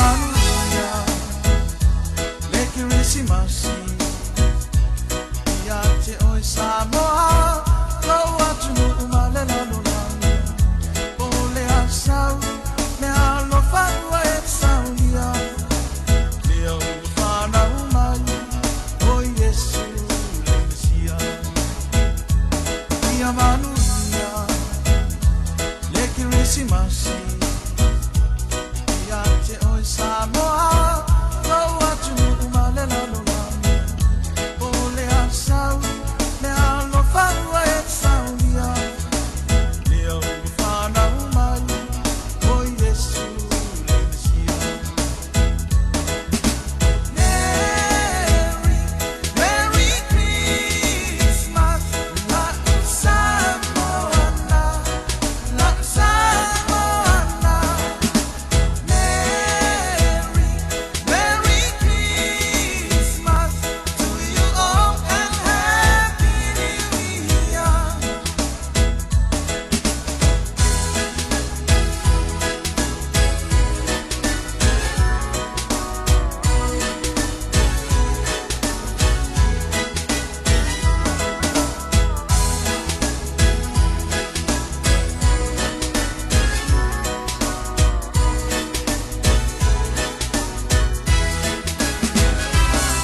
Manuia le Kerisimasi ia te oe Samoa, lou atunuu ma le lalolagi. O le asau meaalofa ua e saunia, lea ua fanau mai o Iesu le Mesia. Ia manuia le Kerisimasi ia te oe Samoa, lou atunuu ma le lalolagi. O le asau meaalofa ua e saunia, lea ua fanau mai o Iesu le Mesia. Merry, Merry Christmas, la'u Samoana, la'u Samoana. Merry, Merry Christmas to you all and Happy New Year.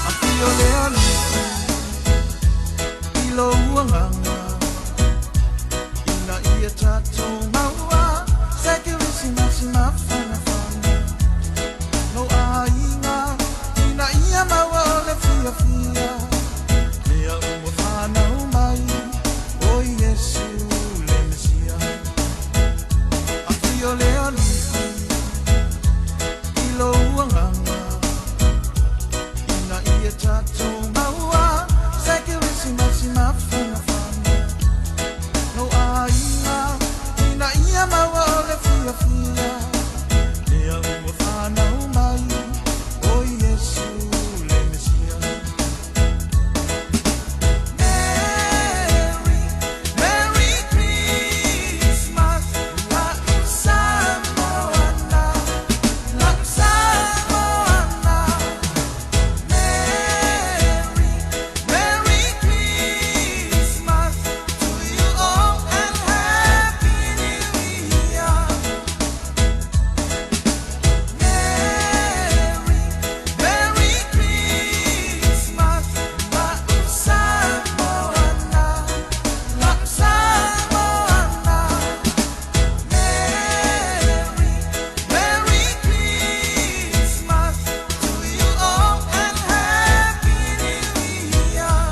Afio le Alii i lou agaga, ina ia tatou maua se Kerisimasi mafanafana. Lou aiga ina ia maua o le fiafia, lea ua fanau mai o Iesu le Mesia. Afio le Alii i lou agaga, ina ia tatou maua se Kerisimasi mafanafana. Lou aiga ina ia maua o le fiafia, lea ua fanau mai o Iesu le Mesia. Merry, Merry Christmas, la'u Samoana, la'u Samoana. Merry, Merry Christmas to you all and Happy New Year. Merry, Merry Christmas, la'u Samoana, la'u Samoana. Merry, Merry Christmas to you all and Happy New Year.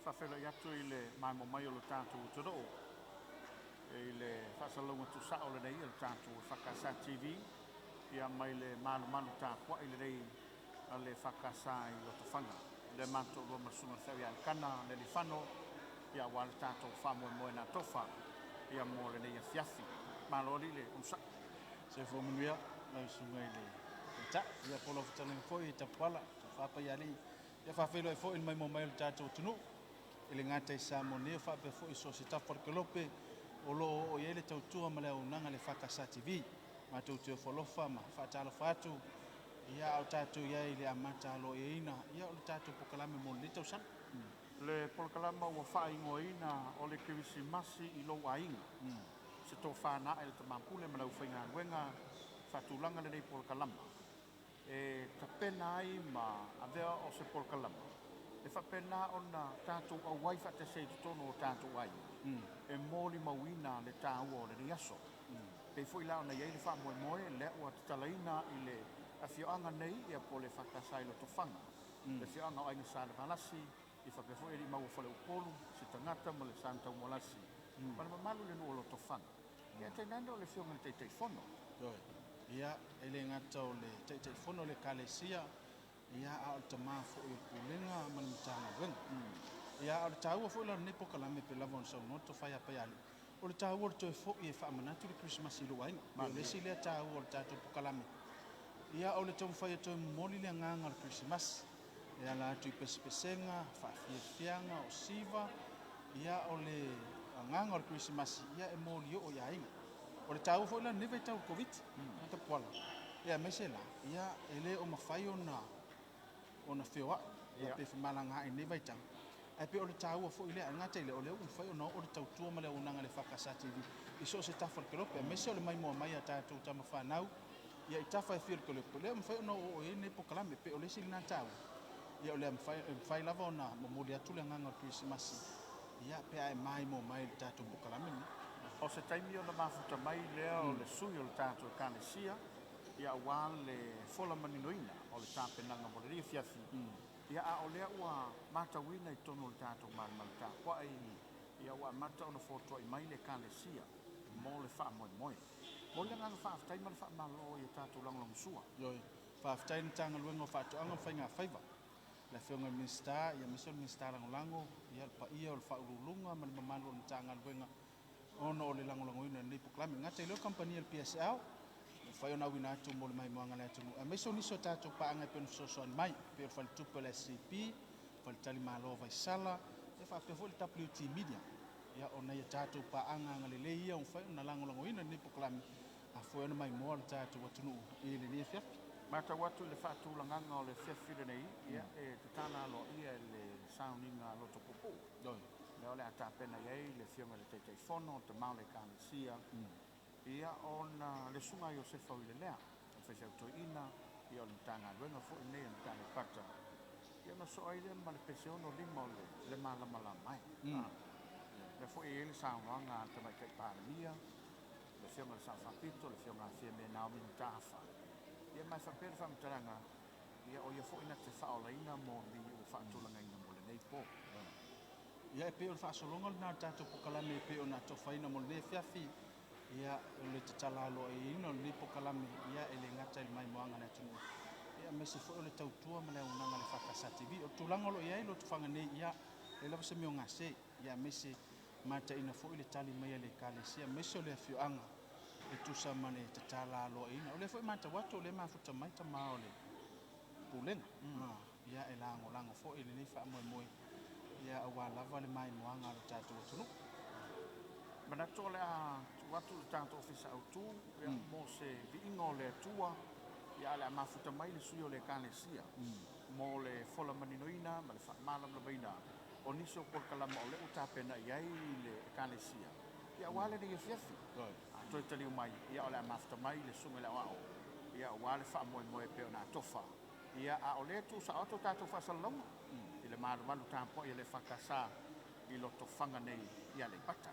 Faafeiloai atu i le maemo mai o lo tatou atunuu i le faasalalauga tuusao lenei e le tatou EFKS TV, ia mai le malumalu tapuai lenei a le EFKS i Lotofaga. Le matou lua ma le susuga i le Feau ia Elikana le Alifano, ia aua le tatou faamoemoe na tofa ia mo lenei afiafi. Malo alii le onosai. Soifua manuia lau susuga i le Taitai, ia po o lau fetalaiga foi Tapuala, Tofa Paialii. Ia faafeiloai foi i le maimoa mai o le tatou atunuu i le gata i Samoa nei faapea foi so o se tafa o le kelope o lo o oo i ai le tautua ma le auaunaga a le EFKS TV. Matou te ofo alofa ma faatalofa atu, ia a o tatou i ai i le amata aloaiaina ia o le tatou polokalame mo lenei tausaga. Le polokalama ua faaigoaina o le Kerisimasi i lou aiga. Se tofa na ae le Tamapule ma le aufaigaluega faatulaga lenei polokalama e tapena ai ma avea o se polokalama e faapena ona tatou auai faatasi ai i totonu o tatou aiga e molimauina le taua o lenei aso. Pei foi la ona i ai le faamoemoe lea ua tatalaina i le afioaga nei, ia po o le EFKS i Lotofaga, le afioaga o Aiga Sa Levalasi. Ia faapea foi alii maua o Faleupolu, se tagata ma le Sa na Taumualasi, ma le mamalu i le nuu o Lotofaga. Ia tainane o le Afioga i le Taitaifono. Ioe. Ia, e le gata o le Taitaifono o le Ekalesia, ia, a o le tama foi o le Pulega ma le Matagaluega. Ia, a o le taua foi la o lenei polokalame pei lava ona saunoa le Tofa ia Paialii, o le taua o le toe foi e faamanatu le Kerisimasi i lou aiga. O le isi lea taua o le tatou polokalame, ia o le taumafai e toe momoli le agaga o le Kerisimasi e ala atu i pesepesega, faafiafiaga, o siva, ia o le agaga o le Kerisimasi ia e molioo i aiga. O le taua foi la o lenei vaitau o le Koviti, Tapuala, ia aemaise la, ia e le o mafai ona feoai ia pe femalagaai i lenei vaitau. Ae pei o le taua foi lea, ae le gata i lea, o lea ua mafai ona oo le tautua ma le auaunaga a le EFKS TV i so o se tafa o le kelope, aemaise o le maimoa mai a tatou tama fanau ia i tafa e fia o le kelope, o lea ua mafai ona oooo i ai lenei polokalame. E pei o le isi lena taua, ia o le mafai, e mafai lava ona momoli atu le agaga o le Kerisimasi ia pe a e maimoa mai i le tatou polokalame lenei. O se taimi ona mafuta mai lea o le sui o le tatou Ekalesia, ia aua le fola maninoina o le tapenaga mo lenei afiafi. Ia a o lea ua matauina i totonu o le tatou malumalu tapuai, ia ua amata ona fotuai mai le Ekalesia mo le faamoemoe. Momoli le agaga faafetai ma le faamalo i a tatou lagolagosua. Ioe. Faafetai i le Matagaluega o Faatoaga ma Faiga Faiva, le Afioga i le Minisita, ia aemaise o le Minisita Lagolago, ia le paia o le Faauluuluga ma le mamalu o le Matagaluega ona o le lagolagoina o lenei polokalame. E le gata i lea o le kamupani a le PSL, ua mafai ona auina atu mo le maimoaga a le atunuu, aemaise o nisi o tatou paaga e pei ona fesoasoani mai, e pei o le Faletupe o le SCP, Faletalimalo o Vaisala, ia faapea foi le WT Media. Ia o nai a tatou paaga agalelei ia ua mafai ona lagolagoina lenei polokalame, afue ona maimoa le tatou atunuu i lenei afiafi. Matau atu i le faatulagaga o le afiafi lenei, ia e tatala aloaia e le sauniga a Loto Puupuu. Lea o le a tapena i ai le Afioga i le Taitaifono, le tama o le Ekalesia, ia ona le Susuga ia Iosefa Uilelea, o le faifeau toeaina, ia o le Matagaluega foi lenei a le Aleipata, ia ona sosoo ai lea ma le pese 65 o le Malamalama e. Lea foi e i ai le saunoaga a le Tamaitai Palemia, le Afioga i le Sao Faapito, le Afioga a Fiame Naomi Mataafa. Ia ma e faapea le faamatalaga, ia o ia foi na te faaolaina moni ua faatulagaina mo lenei po. Ia e pei o le faasologa lena o le tatou polokalame e pei ona atofaina mo lenei afiafi. Ia o le tatala aloaiaina o lenei polokalame, ia e le gata i le maimoaga a le atunuu, ia aemaise foi o le tautua ma le auaunaga a le EFKS TV. O le tulaga o lo o i ai Lotofaga nei, ia e leai lava se mea o gase, ia aemaise mataina foi le tali mai a le Ekalesia, aemaise o le afioaga e tusa ma le tatala aloaiaina. O lea foi e matau atu o lea e mafuta mai tama o le Pulega, ia e lagolago foi i lenei faamoemoe, ia aua lava le maimoaga a lo tatou atunuu. Manatu o le a tuu atu i le tatou Ofisa Autu ia, mo se viiga o le Atua, ia a o le a mafuta mai le sui o le Ekalesia mo le fola maninoina ma le faamalamalamaina o nisi o polokalama o lea ua tapena i ai le Ekalesia, ia aua lenei afiafi. A toe taliu mai, ia o le a mafuta mai le susuga i le Aoao, ia aua le faamoemoe pei ona atofa. Ia a o lea e tuusao atu a tatou faasalalauga i le malumalu tapuai a le EFKS i Lotofaga nei i Aleipata.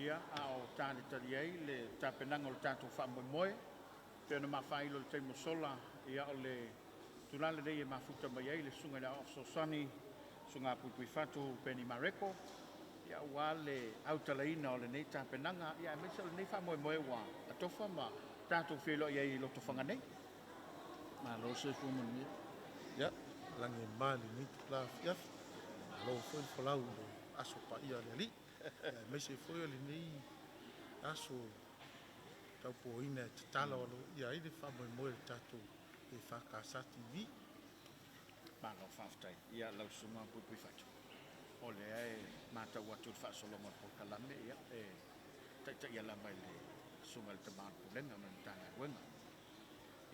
Ia, a o talitali ai le tapenaga o le tatou faamoemoe, pei ona ma faailo i le taimi ua sola, ia o le tulaga lenei e mafuta mai ai le Susuga i le Aoao Fesoasoani, Susuga a Puipuifatu Peni Mareko, ia aua le autalaina o lenei tapenaga, ia aemaise o lenei faamoemoe ua atofa ma tatou feiloai ai i Lotofaga nei. Malo le soifua manuia. Ia, lagi e ma lenei itula afiafi, malo foi le folau i le Aso Paia o le Alii, aemaise foi o lenei aso taupuaina e tatalo aloaia ai le faamoemoe o le tatou EFKS TV. Malo faafetai. Ia lau Susuga Puipuifatu, o lea e matau atu i le faasologa o le polokalame, ia e taitaia lava e le Susuga i le Tama o le Pulega ma le Matagaluega.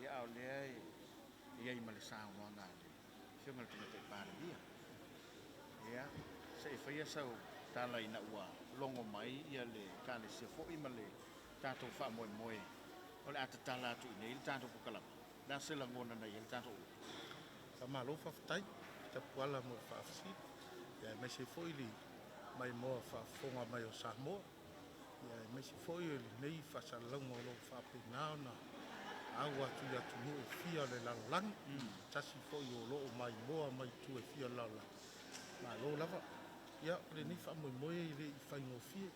Ia a o lea e i ai ma le saunoaga a le Afioga i le Tamaitai Palemia. Ia, se i faia sau tala ina ua logo mai ia le Ekalesia foi ma le tatou faamoemoe o le a tatala atu i inei le tatou polokalame. O le a se lagona na i ai le tatou upu? Faamalo faafetai Tapuala mo le faafesili, ia aemaise foi le maimoa faafofoga mai o Samoa, ia aemaise foi o lenei faasalalauga o lo o faapena ona au atu i atunuu e fia o le lalolagi, tasi foi o lo o maimoa mai itu e fia o le lalolagi. Malo lava. Ia, o lenei faamoemoe e le i faigofie,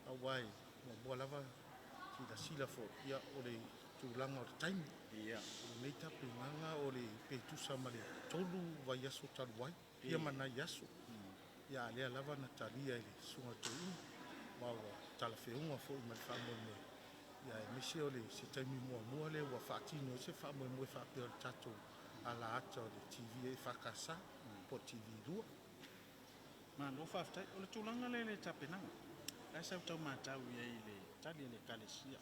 aua e muamua lava silasila foi, ia, o le tulaga o le taimi. O lenei tapenaga o le pe tusa ma le 3 vaiaso talu ai, ia ma nai aso. Ia, a lea lava na talia e le Susuga i le Toeaina, ma ua talafeauga foi ma le faamoemoe, ia aemaise o le se taimi muamua lea ua faatino ai se faamoemoe faapea o le tatou alaata o le TV EFKS po o le TV2. Malo faafetai. O le tulaga lea i le tapenaga, o le a sau tau matau i ai i le tali a le Ekalesia,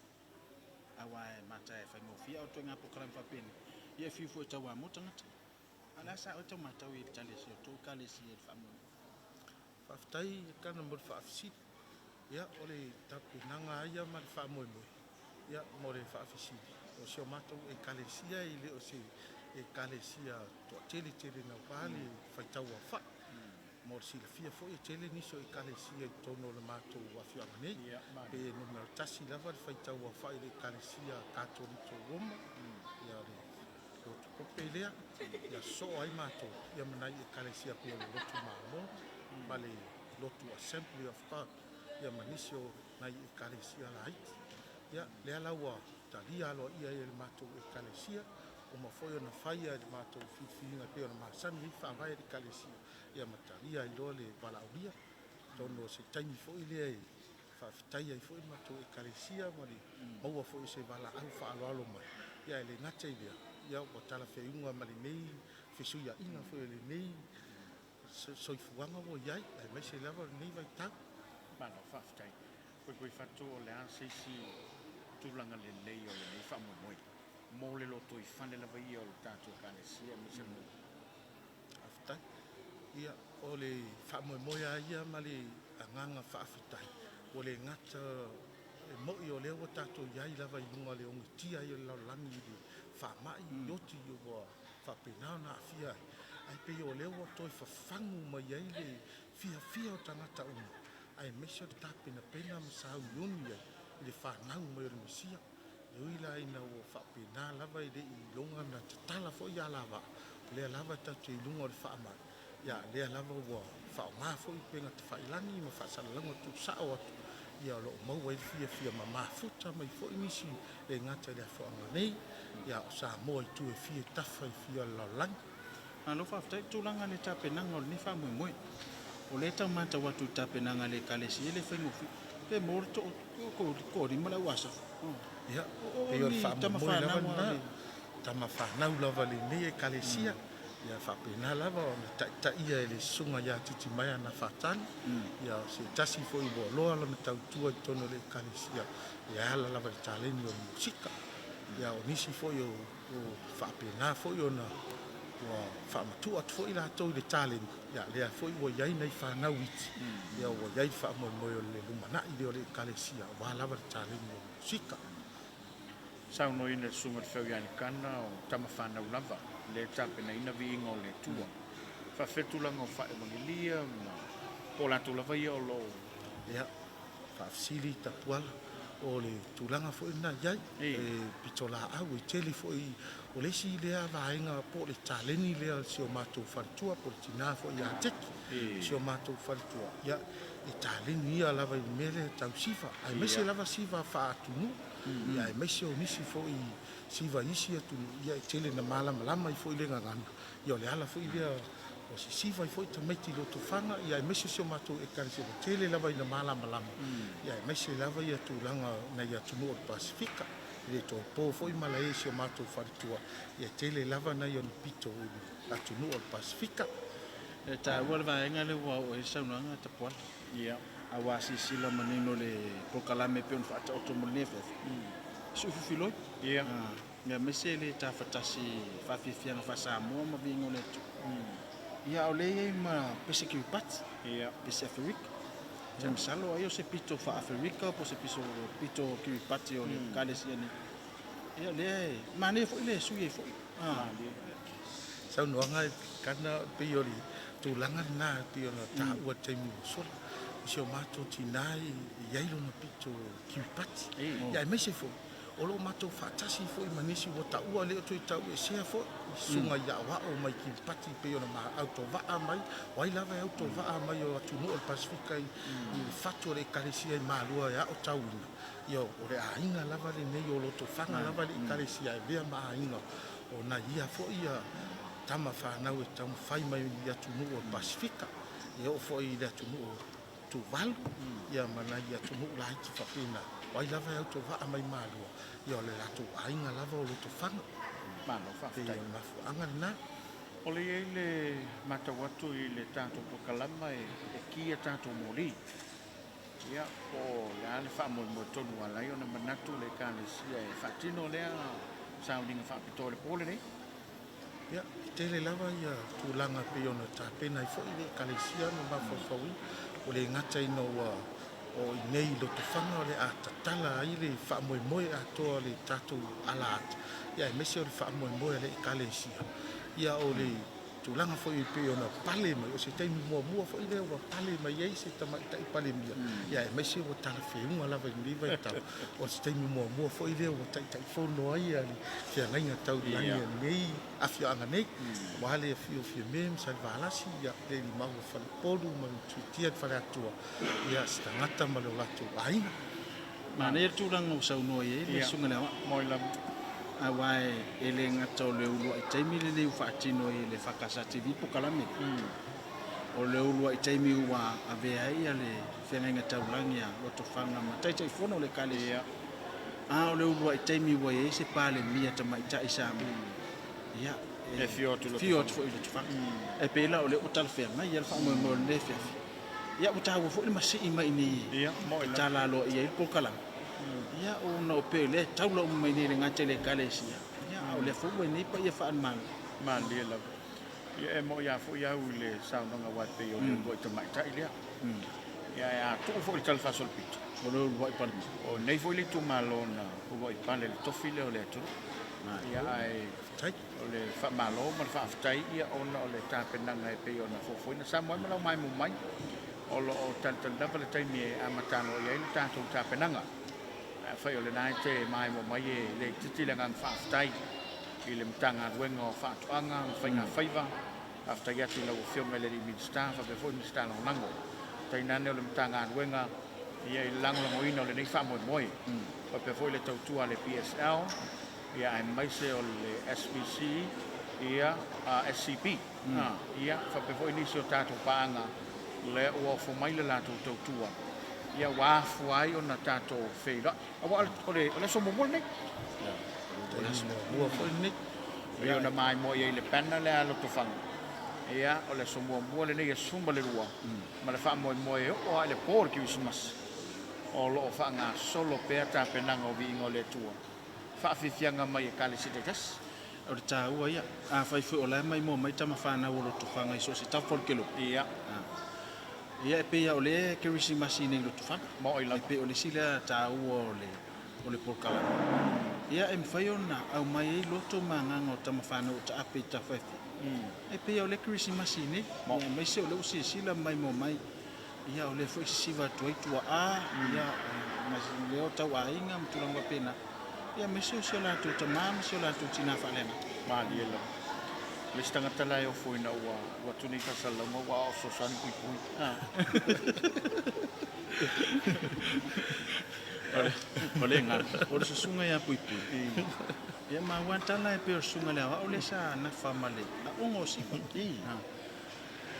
aua e mata e faigofie, a o ituaiga polokalame faapenei, ia e fiu foi e tauamo tagata. A o le a sa oe tau matau i ai i le tali a si a outou Ekalesia i le faamoemoe? Faafetai Kana mo le faafesili. Ia, o le tapenaga lava ia ma le faamoemoe, ia, mo le faafesili, o si o matou Ekalesia e le o se Ekalesia toatele tele naua le faitau aofai. Mo le silafia foi, e tele nisi o Ekalesia i totonu o le matou afioaga nei, pe numera tasi lava le faitau aofai i le Ekalesia Katoliko o Roma, ia o le lotu kope lea, ia sosoo ai matou, ia ma nai Ekalesia pei o le Lotu Malo ma le Lotu Assembly of God, ia ma nisi o nai Ekalesia laiti. Ia, lea la ua talia aloaia ai e le matou Ekalesia, uma foi ona faia e le matou filifiliga e pei ona masani ai faavae le Ekalesia, ia ma talia ai loa le valaaulia. Atonu o se taimi foi lea e faafetai ai foi le matou Ekalesia ma le maua foi o se valaau faaaloalo mai, ia ae le gata i lea, ia ua talafeauga ma lenei fesuiaiga foi o lenei soifuaga ua i ai, aemaise lava o lenei vaitau. Malo faafetai. Puipuifatu, o le a se isi tulaga lelei o lenei faamoemoe mo le lotoifale lava ia o le tatou Ekalesia aemaise le nuu? Faafetai. Ia, o le faamoemoe lava ia ma le agaga faafetai, ua le gata e moni o lea ua tatou i ai lava i luga o le ogitia ai o le lalolagi i le faamai oti ua faapena ona aafia ai, ae pei o lea ua toe fafagu mai ai le fiafia o tagata uma, aemaise o le tapenapena ma sauniuni ai i le fanau mai o le Mesia. E ui la ina ua faapena lava e le i iloga ona tatala foi alavaa, o lea lava tatou te i luga o le faamai, ia a lea lava ua faaaoga foi upega tafailagi ma faasalalauga tuusao atu, ia o lo o maua ai le fiafia ma mafuta mai foi nisi le gata i le afuaga nei, ia o Samoa i itu e fia i tafa e fia o le lalolagi. Malo faafetai. Tulaga i le tapenaga o lenei faamoemoe, o lea e tau matau atu i tapenaga a le Ekalesia, e le faigofie. Pe maua le toalima le au asafu. Ia, pei o le faamoemoe lava lena, tama fanau lava a lenei Ekalesia, ia faapena lava ona taitaia e le Susuga ia Titimaea Nafatali, ia o se tasi foi ua loa lona tautua i totonu o le Ekalesia e ala lava i le taleni o le musika. Ia o nisi foi o faapena foi ona ua faamatuu atu foi latou i le taleni, ia lea foi ua i ai nai fanau iti, ia ua i ai le faamoemoe o le lumanai lea o le Ekalesia aua lava le taleni o le musika. Saunoaina le Susuga i le Feau ia Alikana o tama fanau lava lea e tapenaina viiga o le Atua. Faafefea tulaga o faevagelia ma po o latou lava ia o lo o Ia, Faafesili Tapuala, o le tulaga foi lena i ai, e pitolaau e tele foi o le isi lea vaega po o le taleni lea o si o matou faletua po o le tina foi ia Teki, si o matou faletua, ia e taleni ia lava i le mea lea tau siva, aemaise lava siva faaatunuu, ia aemaise o nisi foi siva i isi atunuu, ia e tele na malamalama ai foi le gagana, ia o le ala foi lea Ua sisiva ai foi tamaiti i Lotofaga, ia aemaise si o matou Ekalesia ua tele lava ina malamalama, ia aemaise lava ia tulaga o nai atunuu o le Pasefika. E le toe po foi malae i si o matou faletua, ia e tele lava nai ona pito i le atunuu o le Pasefika. E taua le vaega lea ua oo i ai le saunoaga a Tapuala. Aua a silasila manino i le polokalame e pei ona faataoto mo lenei afiafi, Siufifiloi. Aemaise e le tafatasi i faafiafiaga faa-Samoa ma viiga o le Atua. Ia, a o lea e i ai ma pese Kiribati, pese Aferika. Ou te masalo ai o se pito faa-Aferika po o se pito Kiribati o le Ekalesia nei. Ia, lea e manaia foi le sui ai foi. Saunoaga e kana pei o le tulaga lena e pei ona taua i le taimi ua sola. O si o matou tina e i ai lona pito Kiribati. Ia aemaise foi O lo o matou faatasi foi ma nisi ua taua le o toe tauesea foi i susuga i aoao mai Kiripati pei ona ma autovaa mai, o ai lava e autovaa mai o atunuu o le Pasefika i le fatu o le Ekalesia i Malua e aotauina, ia o le aiga lava lenei o Lotofaga lava le Ekalesia e avea ma aiga o nai ia foi tama fanau e taumafai mai i atunuu o le Pasefika, e oo foi i le atunuu o Tuvalu, ia ma nai atunuu laiti faapena, o ai lava e autovaa mai Malua, ia o le latou aiga lava o Lotofaga. Malo Pei faafetai. o le mafuaaga lena. O le i ai le matau atu i le tatou polokalama e ki a tatou moli. Ia, po o le a le faamoemoe tonu ua ala ai ona manatu le Ekalesia e faatino lea sauniga faapitoa i le po lenei. Ia, e tele lava ia tulaga e pei ona tapena ai foi le Ekalesia ma mafaufauina. Ua le gata ina ua o i inei i Lotofaga o le a tatala ai le faamoemoe atoa o le tatou alaata, ia aemaise o le faamoemoe a le Ekalesia. Ia o le tulaga foi e pei ona pale mai, o se taimi muamua foi lea ua pale mai ai se tamaitai Palemia, ia aemaise ua talafeauga lava i lenei vaitau, o se taimi muamua foi lea ua Taitaifono ai le feagaiga tau i lagi a lenei afioaga nei, aua le afio o Fiame ma Salevalasi, ia, le Limau o Falepolu ma Matuitia le Faleatua, ia, se tagata ma lo latou aiga. Manaia le tulaga ua saunoa i ai le Susuga i le Aoao, aua e le gata o le uluai taimi lenei ua faatino ai e le FKS TV polokalame lea, o le uluai taimi ua avea ai le feagaiga taulagi a Lotofaga ma Taitaifono o le Ekalesia. A o le uluai taimi ua i ai se Palemia tamaitai Samoa, ia, e afio atu afio atu foi i Lotofaga. E pei la o lea ua talafeagai le faamoemoe o lenei afiafi. Ia, ua taua foi le masii mai i inei e tala aloaia ai le polokalame. Ia, ona o pei o lea e taula uma mai nei i le gata i le Ekalesia, ia, a o lea foi ua i nei paia faale-Malo. Malie lava. Ia, e moni lava foi au i le saunoaga aua e pei o le uluai tamaitai lea. Ia, ae a tuu foi i le tala faasolopito, O le uluai Palemia. O nei foi le itumalo na uluai pale i le tofi lea o le atunuu. Ia, ae o le faamalo ma le faafetai ia ona o le tapenaga e pei ona fuafuaina. Samoa e ma lau maemo mai, o lo o talitali lava le taimi e amata aloaia ai le tatou tapenaga. Ae afai o lena e te maemo mai e le itiiti le agaga faafetai i le Matagaluega o Faatoaga ma Faiga Faiva. Faafetai atu i lau Afioga i le alii Minisita faapea foi Minisita Lagolago, tainane o le Matagaluega ia i le lagolagoina o lenei faamoemoe, faapea foi le tautua a le PSL ia aemaise o le SPC ia SCP ia faapea foi nisi o tatou paaga lea ua ofo mai le latou tautua ia ua afua ai ona tatou feiloai. Aua o le aso muamua lenei. O le aso muamua foi lenei. Pei ona maimoa i ai le banner lea a Lotofaga. Ia, o le aso muamua lenei e 12 ma le faamoemoe e oo lava i le po o le Kerisimasi o lo o faagasolo pea tapenaga o viiga o le Atua. Faafiafiaga mai Ekalesia taitasi. O le taua ia. Afai foi o la e maimoa mai tama fanau o Lotofaga i so o se tafa o le kelope. Ia e pei lava o lea e Kerisimasi i inei i Lotofaga. Maoi lava. E pei o le isi lea taua o le o le polokalame. Ia e mafai ona aumai ai loto ma agaga o tama fanau o taape i tafa e fia. E pei lava o lea e Kerisimasi i inei, aemaise o lea ua silasila maimoa mai Ia o lea foi e sisiva atu ai tuaa, ia ma lea o tauaiga ma tulaga faapena, ia aemaise o si o latou tama ma si o latou tina faaleagaga. Malie lava. Le isi tagata la e ofo ina ua alu atu nei faasalalauga ua aoao fesoasoani puipui. O le galo, o le susuga ia Puipui. Ia maua tala e pei o le susuga i le aoao lea sa nafa ma le aoga o Siva.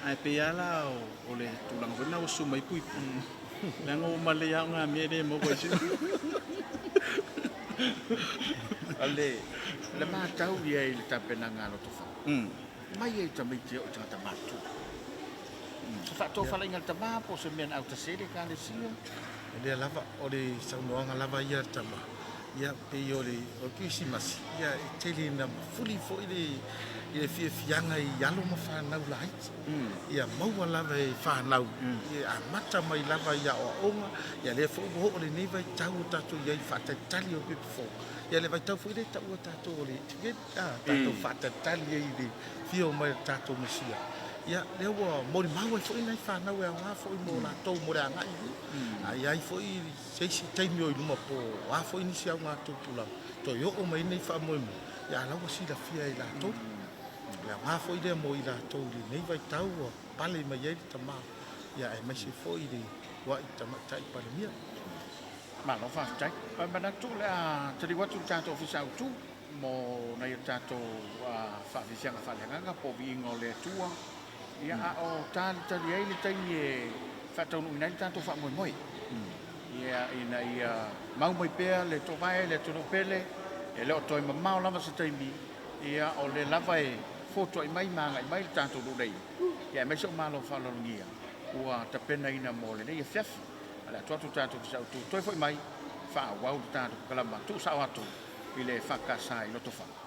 Ae pei lava la o le tulaga foi lena ua susu mai ai Puipui. Leaga ua malei aoga mea e le maua i Siva. O le matau ia i le tapenaga a Lotofaga, mai lava i tamaiti e oo i tagata matutua. Se faatofalaiga a le tama po o se mea na autasi ai le Ekalesia? O lea lava, o le saunoaga lava ia a le tama, ia pei o le Kerisimasi, ia e tele ina mafuli foi le i le fiafiaga i alo ma fanau laiti. Ia maua lava e fanau, ia amata mai lava i aoaoga, ia lea foi ua oo lenei vaitau o tatou i ai i faatalitali o le pepa fou, ia le vaitau foi lea e taua e tatou o le Advent, tatou faatalitali ai i le afio mai o le tatou Mesia. Ia, lea ua molimau ai foi nai fanau e aoga foi mo latou mo le agai i luma. A i ai foi se isi taimi o i luma po o a foi nisi augatupulaga toe oo mai ai lenei faamoemoe, ia a la ua silafia e i latou. O le aoga foi lea mo i latou i lenei vaitau ua pale mai ai le tama, ia aemaise foi le uluai Tamaitai Palemia. Malo faafetai. Ou te manatu o le a taliu atu i le tatou Ofisa Autu mo nai a tatou faafiafiaga faaleagaga po o viiga o le Atua, ia a o talitali ai le taimi e faataunuuina ai le tatou faamoemoe. Ia ina ia mau mai pea le toovae le atunuu pele, e le o toe mamao lava se taimi, ia o lea lava e fotuai mai ma agai mai le tatou nuu nei, ia aemaise o malo faaaloalogia ua tapenaina mo lenei afiafi. O le a tuu atu le tatou Ofisa Autu toe foi mai faaauau le tatou polokalama tuusao atu i le EFKS i Lotofaga.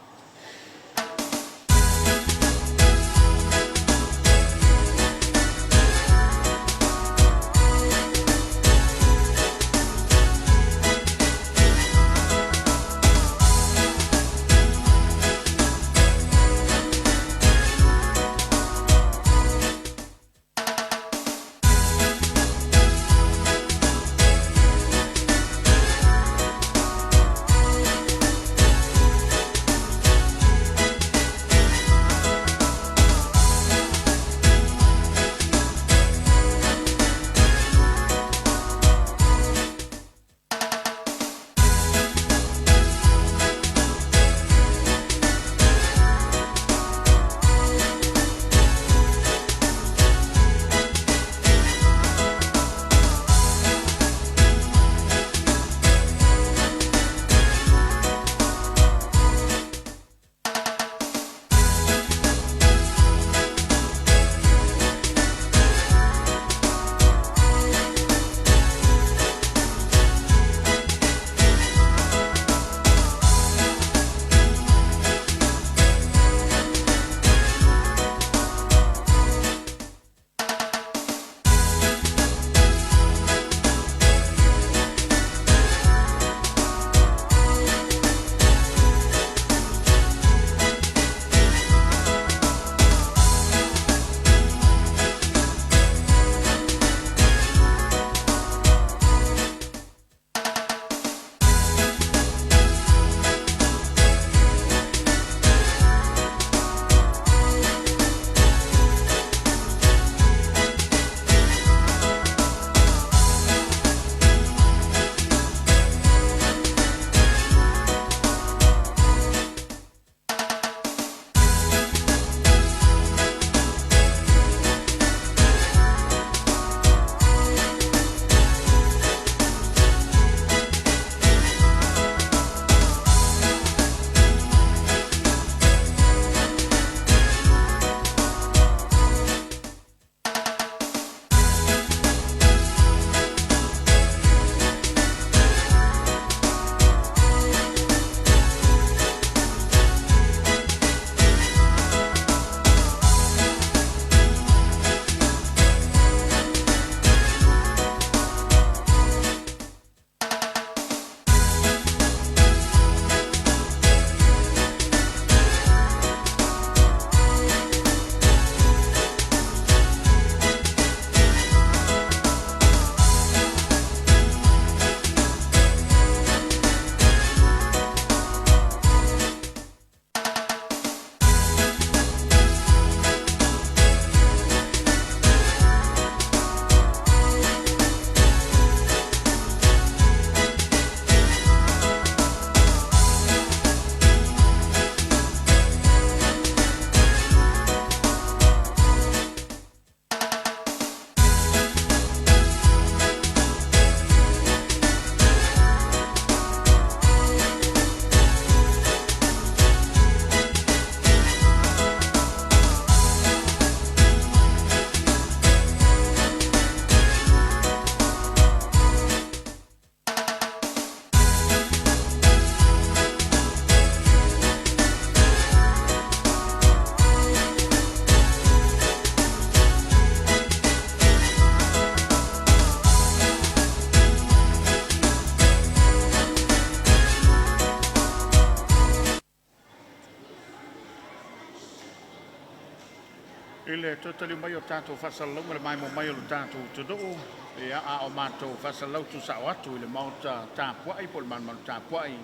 I le toe taliu mai o tatou faasalalauga i le maimoa mai o le tatou atunuu, ia, a o matou faasalalau tuusao atu i le Maota tapuai po o le malumalu tapuai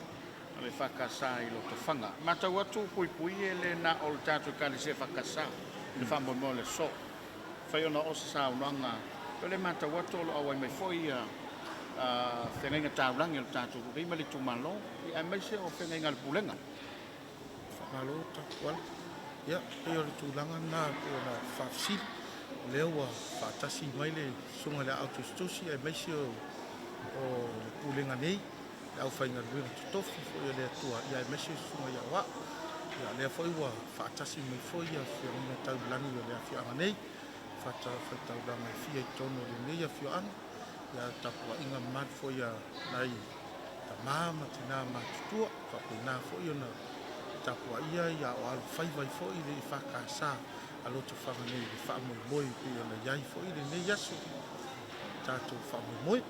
a le EFKS i Lotofaga. E matau atu puipui e le na o le tatou Ekalesia EFKS i le faamoemoe o le aso. E fai ona oo se saunoaga, o lea e matau atu o lo o auai mai foi ia feagaiga taulagi a le tatou nuu ma le itumalo, ia, aemaise o feagaiga a le Pulega. Faamalo Tapuala. Ia, pei o le tulaga lena e pei ona faafesili, o lea ua faatasi mai le Susuga i le Aao Tusitusi aemaise o le Pulega nei, le aufaigaluega totofi foi a le Atua, ia aemaise le Susuga ia Aoao. Ia o lea foi ua faatasi mai foi ia feagaiga taulagi o le afioaga nei, fatafaitaulaga e fia i totonu o lenei afioaga, ia tapuaiga mamalu foi a nai tama ma tina matutua, faapena foi ona tapuaia ia o alofaiva ai foi le EFKS a Lotofaga nei i le faamoemoe pei ona i ai foi lenei aso tatou faamoemoe.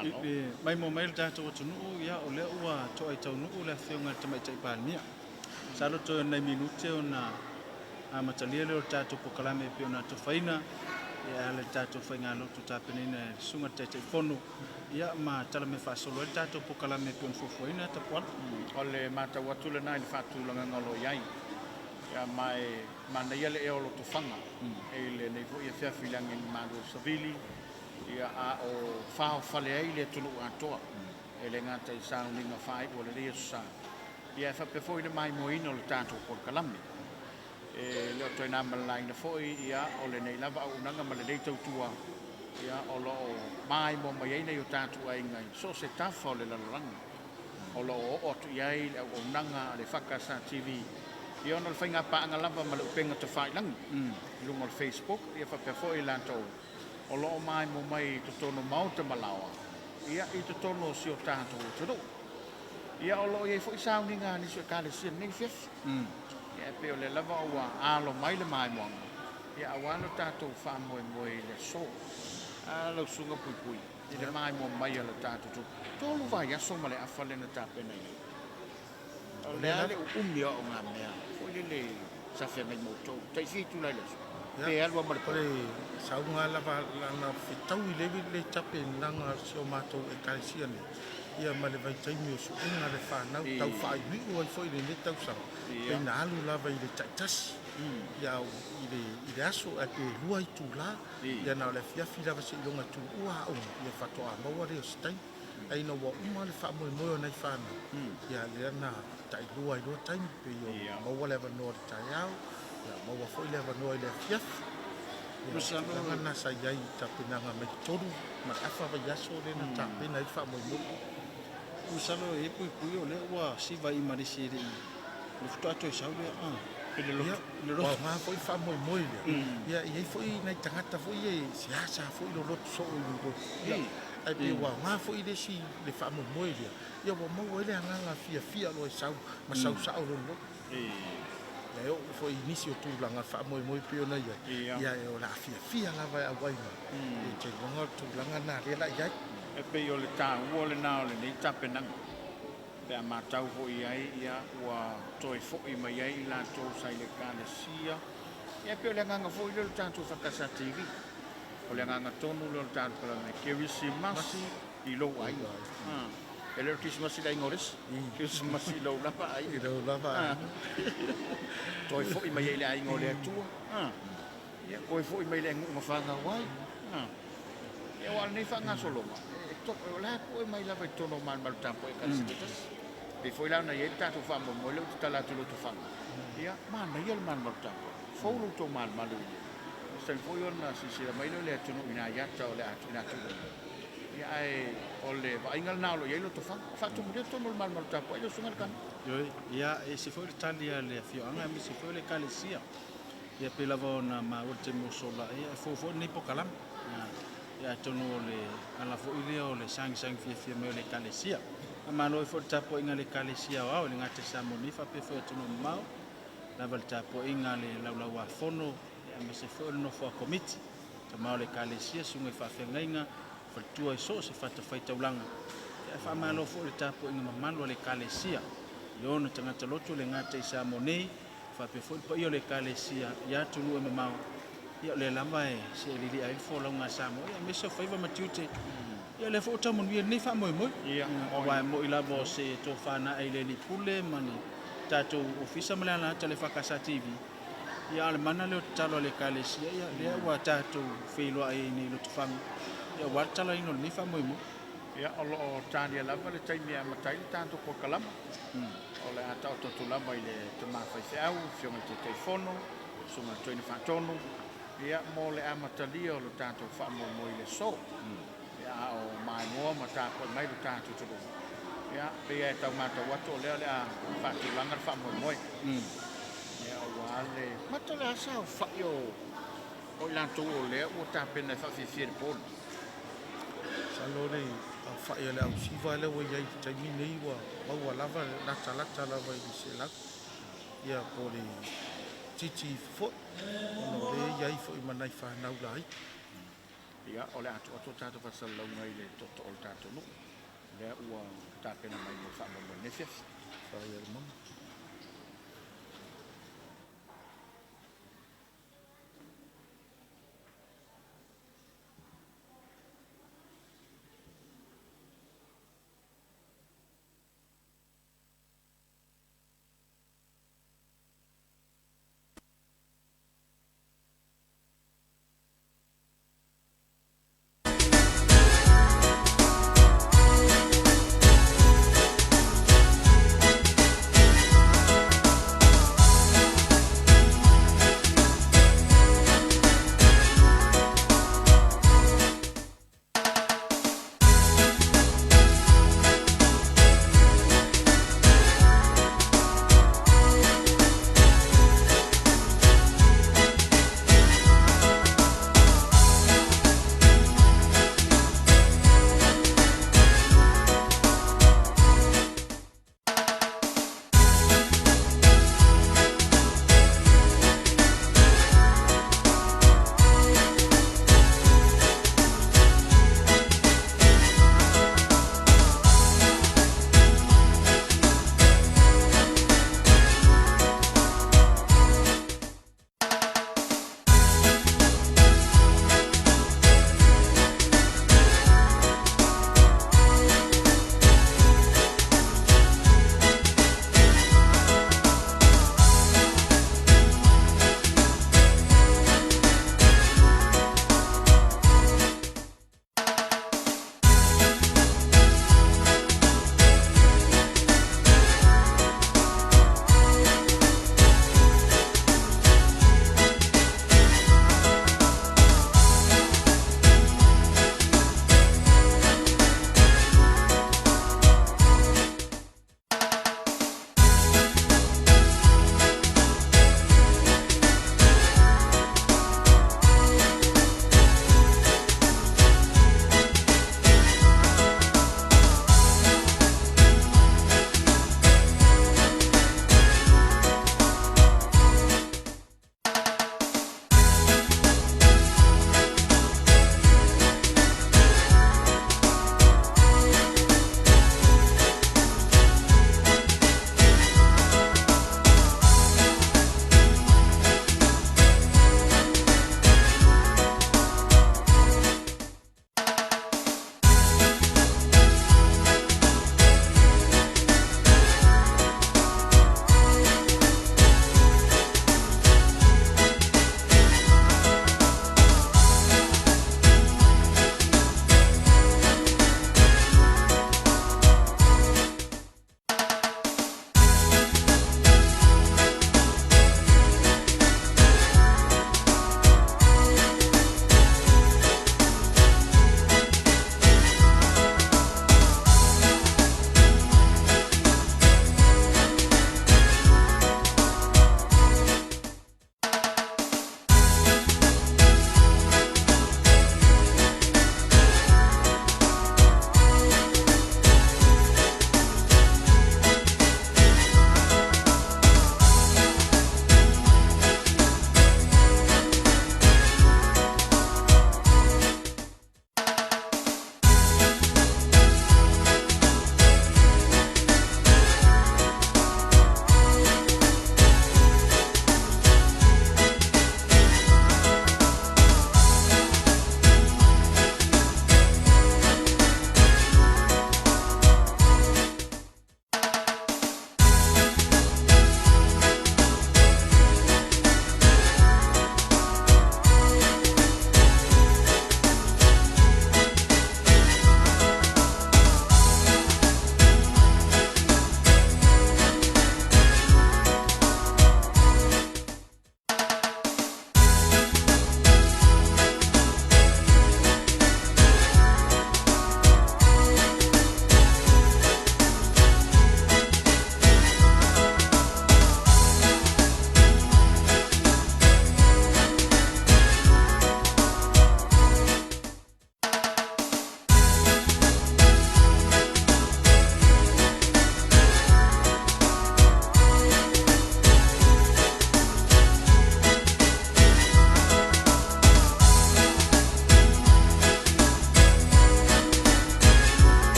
I le maimoa mai le tatou atunuu, ia o lea ua toai taunuu le Afioga i le Tamaitai Palemia. Masalo toe o ni nai minute ona amatalia lea o le tatou polokalame e pei ona atofaina e ala i le tatou faigalotu tapenaina e le Susuga i le Taitaifono, ia ma talamea faasolo ai le tatou polokalame e pei ona fuafuaina Tapuala. O le matau atu lena i le faatulagaga o lo o i ai, ia, ma e manaia le ea o Lotofaga i lenei foi afiafi i le agiagi malu o le savili, ia, a o faofale ai le atunuu atoa, e le gata i sauniga faaiu o lenei aso sa, ia, e faapea foi le maimoaina o le tatou polokalame. E le o toe na ma le laina foi, ia, o lenei lava auaunaga ma lenei tautua, ia, o lo o maimoa mai ai nai o tatou aiga i so o se tafa o le lalolagi o lo o oo atu i ai le auaunaga a le EFKS TV, ia, ona o le faiga paaga lava ma le upega tafailagi i luga o le Facebook, ia faapea foi latou o lo o maimoa mai i totonu o maota ma laoa, ia, i totonu o si o tatou atunuu. Ia, o lo o i ai foi sauniga a nisi o Ekalesia i lenei afiafi. Ia, e pei o lea lava ua alo mai le maimoaga, ia, aua lo tatou faamoemoe i le aso. A lau Susuga Puipui, i le maimoa mai a le tatou atunuu, 3 vaiaso ma le afa lea na tapena i ai. O le a le uumi o au ngā mea, foi lele sa feagai ma outou, tai fia itula i le aso, pe alu lava ma le O le sauga lava lana fetau i le le tapenaga a si o matou Ekalesia nei, ia ma le vaitaimi o suega le fanau tau faaiuiu ai foi lenei tausaga, pei na alu lava i le taitasi, ia i le aso ae pe 2 itula, ia na o le afiafi lava seiloga tuua aoga, ia faatoa maua lea o se taimi. Ae ina ua uma le faamoemoe o nai fanau, ia lea na tailua ai loa taimi, pei o maua le avanoa i le taeao, ia maua foi le avanoa i le afiafi. Ia o tulaga na sa i ai i tapenaga mai le 3 ma le afa vaiaso lea na tapena ai le faamoemoe. Masalo e puipui o lea ua siva i ma le isi e le i le faatoa toe sau lea. I le lotu. Ia, ua aoga foi le faamoemoe lea. Ia, e i ai foi nai tagata foi e seasa foi lolotu soo i le lotu. Ia, ae pei ua aoga foi le isi le faamoemoe lea. Ia ua maua ai le agaga fiafia loa e sau ma sau sao lona lotu. Ia e oo foi i nisi o tulaga faamoemoe pei ona i ai. Ia e o le a fiafia lava e auai mai. E te iloga o le tulaga na lea la i ai. E pei o le taua lena o lenei tapenaga pe a matau foi i ai, ia, ua toe foi mai ai i latou sa i le Ekalesia. Ia, e pei o le agaga foi lea o le tatou EFKS TV. O le agaga tonu lea o le tatou polokalame, Kerisimasi i lou aiga. E le o le Kerisimasi i le aiga o le isi, Kerisimasi i lou lava aiga. I lou lava aiga. Toe foi mai ai i le aiga o le Atua. Ia, toe foi mai i le aganuu na fanau ai. Ia, aua o lenei faagasologa, o la e pue mai lava i totonu o malumalu tapuai e Ekalesia taitasi. Pei foi la ona i ai le tatou faamoemoe lea ou te tala atu i Lotofaga, ia, manaia le malumalu tapuai. Fou lo outou malumalu i le se taimi foi ona silasila mai lea o le atunuu i nai ata o le a tuuina atu i luga. Ia, ae o le vaaiga lena o lo o i ai Lotofaga. Faatumulia totonu o le malumalu tapuai lau Susuga i le Kanu. Ioe, ia, e ese foi le tali a le afioaga aemaise foi o le Ekalesia. Ia pei lava ona maua i le taimi ua sola, ia e fou foi lenei polokalame. Ia atonu o le ala foi lea o le sagisagi fiafia mai o le Ekalesia. Faamalo ai foi le tapuaiga a le Ekalesia Aoao i le gata i Samoa nei faapea foi atunuu mamao, lava le tapuaiga a le Laulau-a-Fono, aemaise foi o le nofo a Komiti, tama o le Ekalesia, susuga i faafeagaiga, faletua i so o se fatafaitaulaga. Ia ae faamalo foi le tapuaiga mamalu a le Ekalesia i ona tagata lotu le gata i Samoa nei, Faapea foi le paia o le Ekalesia i atunuu e mamao, ia o lea lava e seelili'a ai le folauga a Samoa, ia aemaise o faiva ma tiute. Ia o lea foi ua tau manuia i lenei faamoemoe, aua e mo'i lava o se tofa na ae i le Alii Pule ma le tatou Ofisa ma le ala ata o le EFKS TV, ia a o le mana lea o tatalo a le Ekalesia, ia lea ua tatou feiloai ai nei i Lotofaga, ia aua le tatalaina o lenei faamoemoe. Ia, o lo o talia lava le taimi e amata ai le tatou polokalama. O le a taoto atu lava i le tama faifeau, le Afioga i le Taitaifono, le Susuga i le Toeaina Faatonu, ia, mo le amatalia o le tatou faamoemoe i le aso. Ia, a o maimoa ma tapuai mai lo tatou atunuu, ia, pei lava e tau matau atu o lea o le a faatulaga le faamoemoe. Ia, aua le mata o le a saofai o o i latou o lea ua tapena e faafiafia i le po lenei. Masalo le aofai o le ausiva lea ua i ai i le taimi nei ua maua lava latalata lava i le 100 ia po o le titi ifo foi ona o lea e i ai foi ma nai fanau laiti. Ia, o le a tuu atu a tatou faasalalauga i le tootoo o le tatou nuu, lea ua tapena mai mo le faamoemoe i lenei afiafi. Fai a le mama.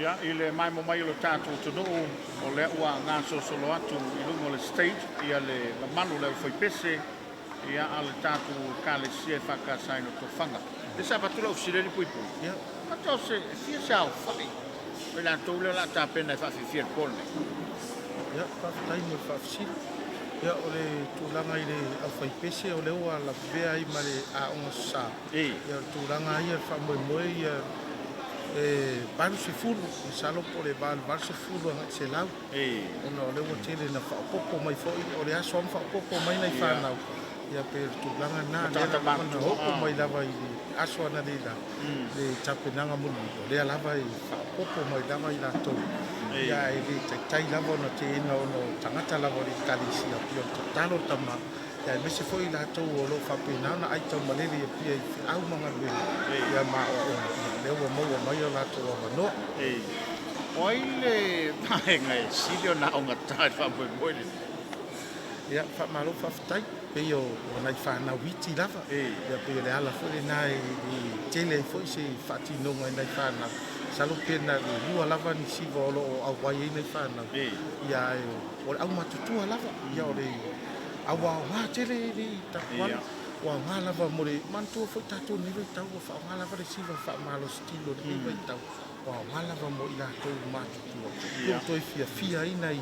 Ia, i le maemo mai o le tatou atunuu, o lea ua gasolosolo atu i luga o le stage ia le mamalu o le aufaipese ia a le tatou Ekalesia EFKS i Lotofaga. Lea sa avatu lau fesili puipui. Ia. Mata o se, e fia se aofai o i latou lea o le a tapena e faafiafia i le po lenei? Ia, faafetai mo le faafesili. Ia, o le tulaga i le aufaipese o lea ua lavevea ai ma le Aoga Sasa. Ia, o le tulaga lava ia o le faamoemoe ia e 80, masalo po o le va o le 80 agai i le 100. Ona o lea ua tele ina faaopoopo mai foi, o le aso lava ma faaopoopo mai nai fanau. Ia pei o le tulaga lena, lea lava na oo mai lava i le aso analeila le tapenaga mulimuli, o lea lava e faaopoopo mai lava i latou, ia ae le taitai lava ona teena ona o tagata lava o le Ekalesia, pei o le tatalo a tama, aemaise foi i latou o lo o faapena ona aitaumalele i Apia i feau ma galuega ia ma aoaoga, ia lea ua maua mai o latou avanoa. O ai le vaega e sili ona augata i le faamoemoe lenei? Ia, faamalo faafetai. Pei o nai fanau iti lava. Ia pei o le ala foi lena e tele ai foi se faatinoga i nai fanau. Masalo pe na o le lua lava ni siva o lo o auai ai nai fanau. Ia ae o le aumatutua lava. Ia o le auaoga tele i Tapuala. Ua aoga lava mo le manatua foi tatou i lenei vaitau ua faaaoga lava le siva faamalositino i lenei vaitau. Ua aoga lava mo i latou matutua. Ua toe fiafia ai nai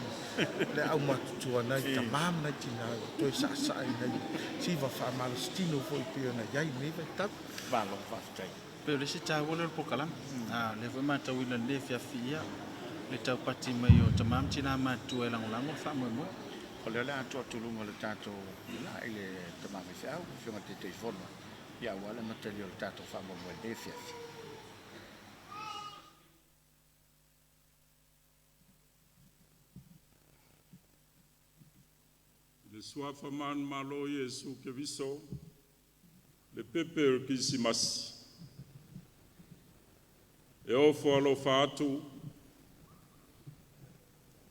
le aumatutua, nai tama ma nai tina ua toe saasaa i nai siva faamalositino foi pei ona i ai i lenei vaitau. Malo faafetai. Pei o le isi taua lea o le polokalame. A o lea foi e matauina i lenei afiafi ia le taupati mai o tama ma tina matutua e lagolago le faamoemoe. O lea o le a tuu atu i luga o le tatou ila i le tama faifeau, le Afioga i le Taitaifono, ia aua le amatalia o le tatou faamoemoe i lenei afiafi. I le Suafa manumalo o Iesu Keriso, le pepe o le Kerisimasi, e ofo alofa atu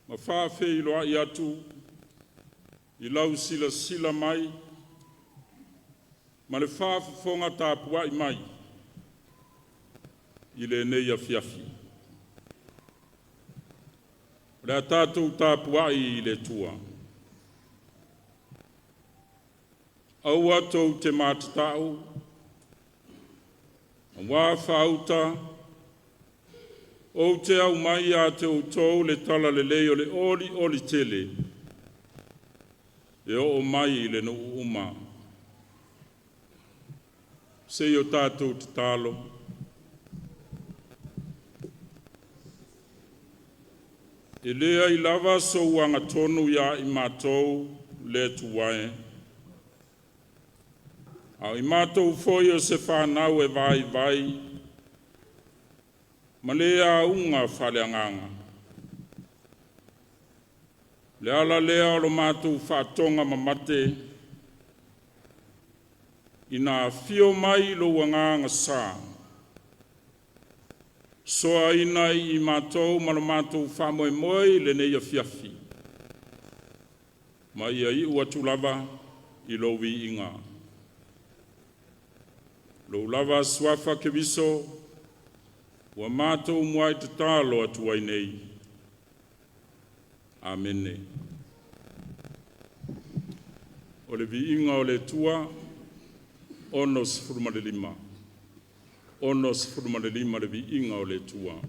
ma faafeiloai atu i lau silasila mai ma le faafofoga tapuai mai i lenei afiafi. O le a tatou tapuai i le Atua. Aua tou te matata'u, auā faauta ou te aumai ia te outou le Talalelei o le olioli tele e oo mai i nuu uma. Se i o tatou tatalo. E leai lava sou agatonu ia i matou le Atua e, a o i matou foi o se fanau e vaivai ma le auga faaleagaga. O le ala lea o lo matou faatogamamate ina afio mai lou Agaga Sa, soaina ai i matou ma lo matou faamoemoe i lenei afiafi, ma ia iu atu lava i lou viiga. Lou lava Suafa Keriso ua matou muai tatalo atu ai nei. Amene. O le viiga o le Atua. 65, 65 le viiga o le Atua.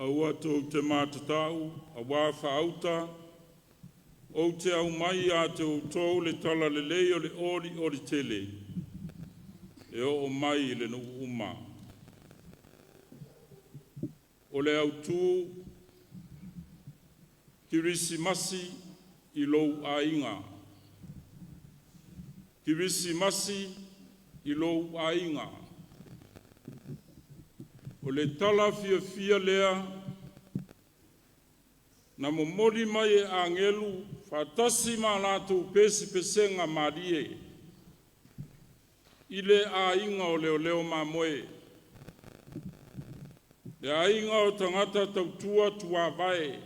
Aua tou te matatau auā faauta, ou te aumai ia te outou le talalelei o le olioli tele e oo mai i le nuu uma. O le autu, Kerisimasi i lou aiga. Kerisimasi i lou aiga. O le tala fiafia lea na momoli mai e agelu faatasi ma latou pesepesega malie i le aiga o leoleo mamoe, le aiga o tagata tautua tuavae,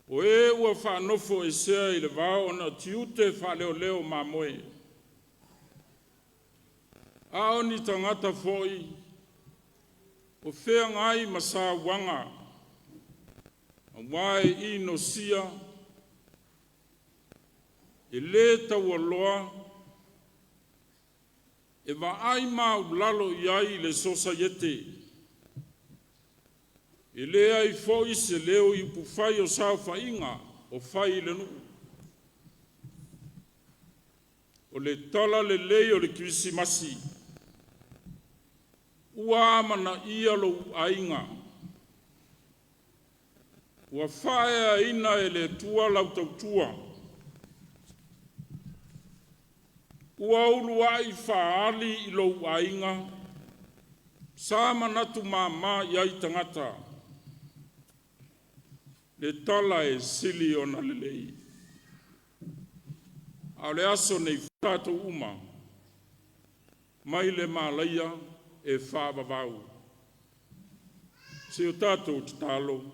o e ua faanofoesea i le vao ona o tiute faaleoleo mamoe, a o ni tagata foi o feagai ma sauaga, aua e inosia e le taualoa e vaai maualalo i ai le sosaiete. E leai foi se leo i upufai o saofaiga o fai i le nuu. O le tala lelei o le Kerisimasi ua amanaia lou aiga, ua faaeaina e le Atua lau tautua, ua uluai faaali i lou aiga sa manatu mama i ai tagata. Le tala e sili ona lelei. A o le aso nei tatou uma mai le malaia e faavavau. Se o tatou tatalo.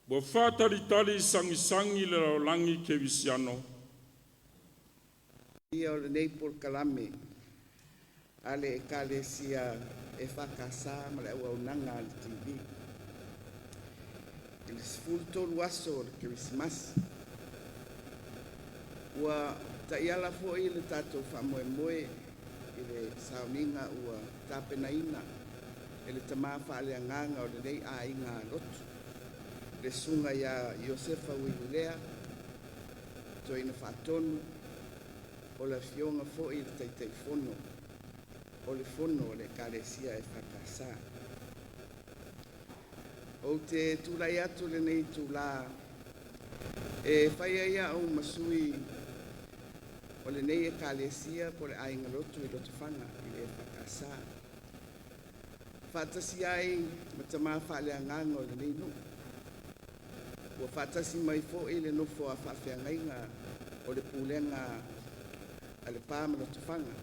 Ua faatalitali sagisagi le lalolagi kerisiano. Ia o lenei polokalame a le Ekalesia EFKS ma le auaunaga a le TV i le 13 aso o le Kerisimasi. Ua taiala foi le tatou faamoemoe i le sauniga ua tapenaina e le tama faaleagaga o lenei aiga lotu, le Susuga ia Iosefa Uilelea, Toeaina Faatonu, o le Afioga foi i le Taitaifono o le Fono a le Ekalesia EFKS. Ou te tulai atu i lenei itula e fai ai au ma sui o lenei Ekalesia po o le Aiga Lotu i Lotofaga i le EFKS, faatasi ai ma tama faaleagaga o lenei nuu. Ua faatasi mai foi le nofo a faafeagaiga o le pulega a Lepa ma Lotofaga,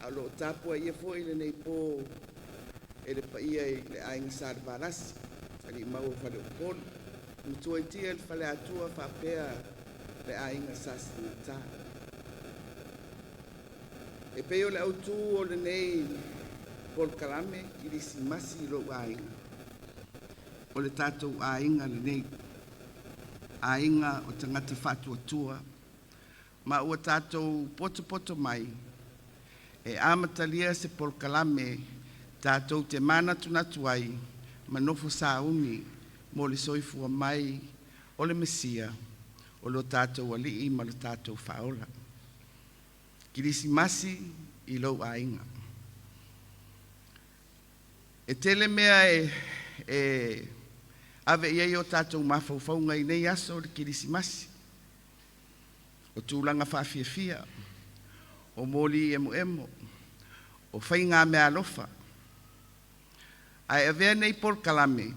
a o lo o tapuaia foi lenei po e le paia i le Aiga Salevalasi, Alii Mau o Faleupolu, Matuaitia i le Faleatua faapea le Aiga Sa Sagiata. E pei o le autu o lenei polokalame Kerisimasi i lou aiga, o le tatou aiga lenei, aiga o tagata faatuatua, ma ua tatou potopoto mai e amatalia se polokalame tatou te manatunatu ai ma nofo sauni mo le soifua mai o le Mesia, o lo tatou Alii ma lo tatou Faaola. Kerisimasi i lou aiga. E tele mea e ave i ai o tatou mafaufauga i nei aso o le Kerisimasi, o tulaga faafiafia, o moli emoemo, o faiga meaalofa. Ae avea nei polokalame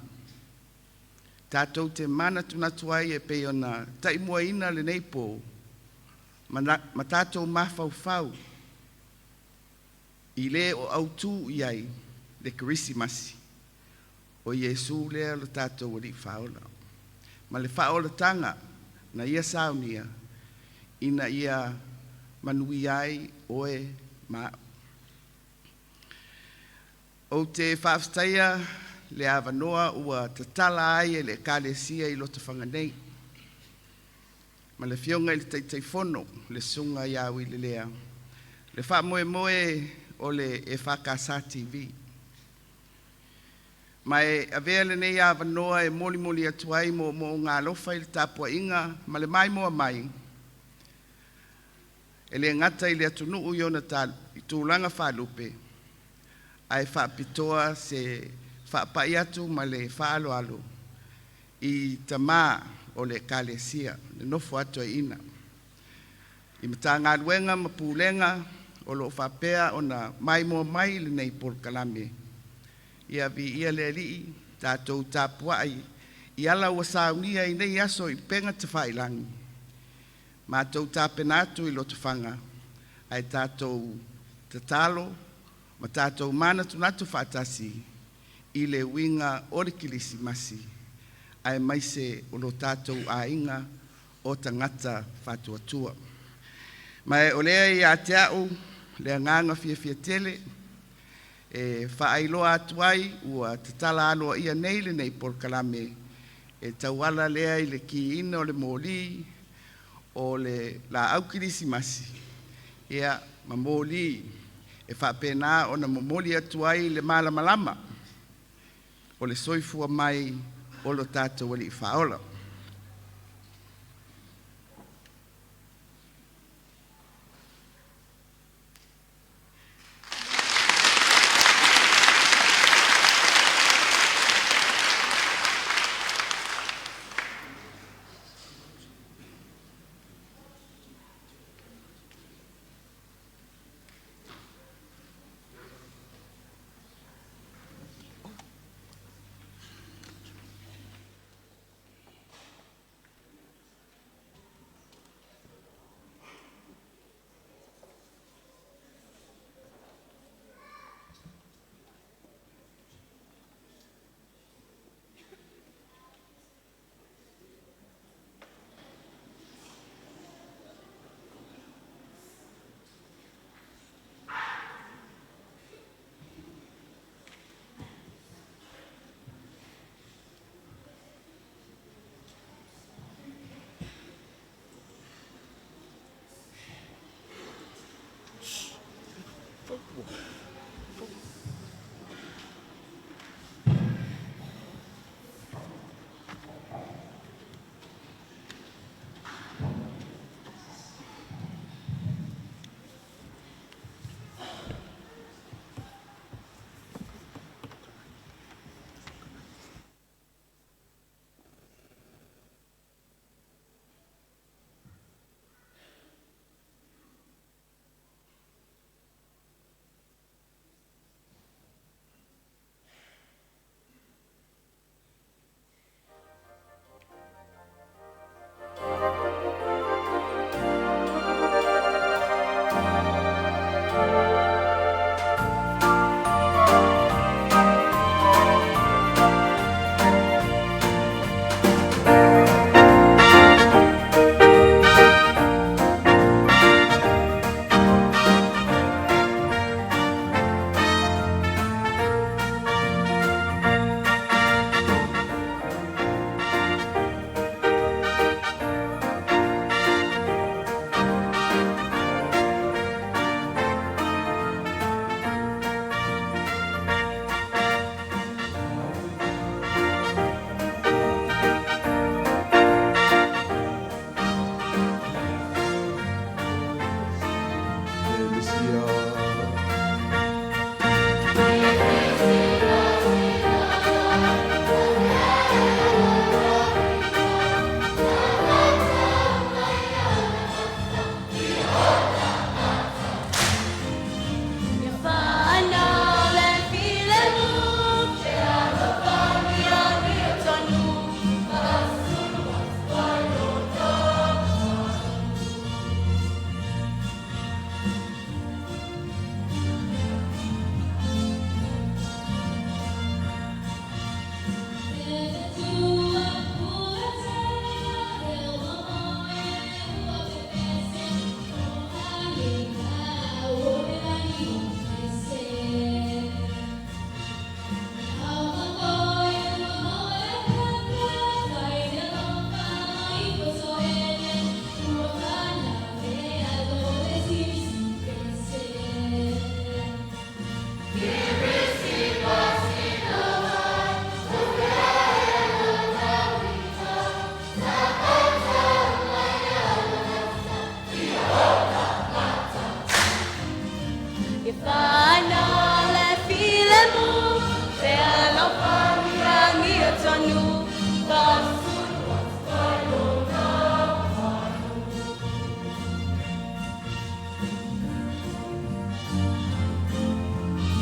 tatou te manatunatu ai e pei ona taimuaina lenei po ma tatou mafaufau i le o autu i ai le Kerisimasi, o Iesu lea lo tatou Alii Faaola, ma le faaolataga na ia saunia ina ia manuia ai oe ma a'u. Ou te faafetaia le avanoa ua tatala ai e le Ekalesia i Lotofaga nei ma le Afioga i le Taitaifono, le Susuga ia Uilelea. Le faamoemoe o le EFKS TV. Ma e avea lenei avanoa e molimoli atu ai moomooga alofa i le tapuaiga ma le maimoa mai e le gata i le atunuu i ona tulaga faalupe, ae faapitoa se faapai atu ma le faaaloalo i tama o le Ekalesia, le nofo a toeaina, i Matagaluega ma Pulega o lo o faapea ona maimoa mai i lenei polokalame. Ia viia le Alii, tatou tapuai i ala ua saunia i nei aso i upega tafailagi, matou tapena atu i lotofaga ae tatou tatalo ma tatou manatunatu faatasi i le uiga o le Kerisimasi aemaise o lo tatou aiga o tagata faatuatua. Ma o lea e ia te au le agaga fiafia tele e faailoa atu ai ua tatala aloaia nei lenei polokalame e tauala lea i le kiina o le moli o le laau kerisimasi, ia ma moli e faapena ona momoli atu ai le malamalama o le soifua mai o lo tatou Alii Faaola.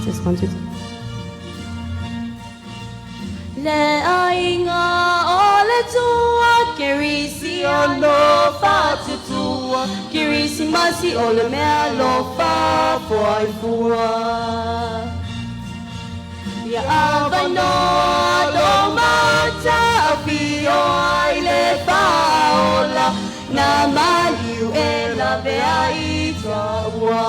Just 1, 2, 3. Le aiga o le Atua Kerisiano faatutua Kerisimasi o le mea alofa foaifua Ia avanoa lou mata afio ai le faaola Na maliu e lavea i tuaua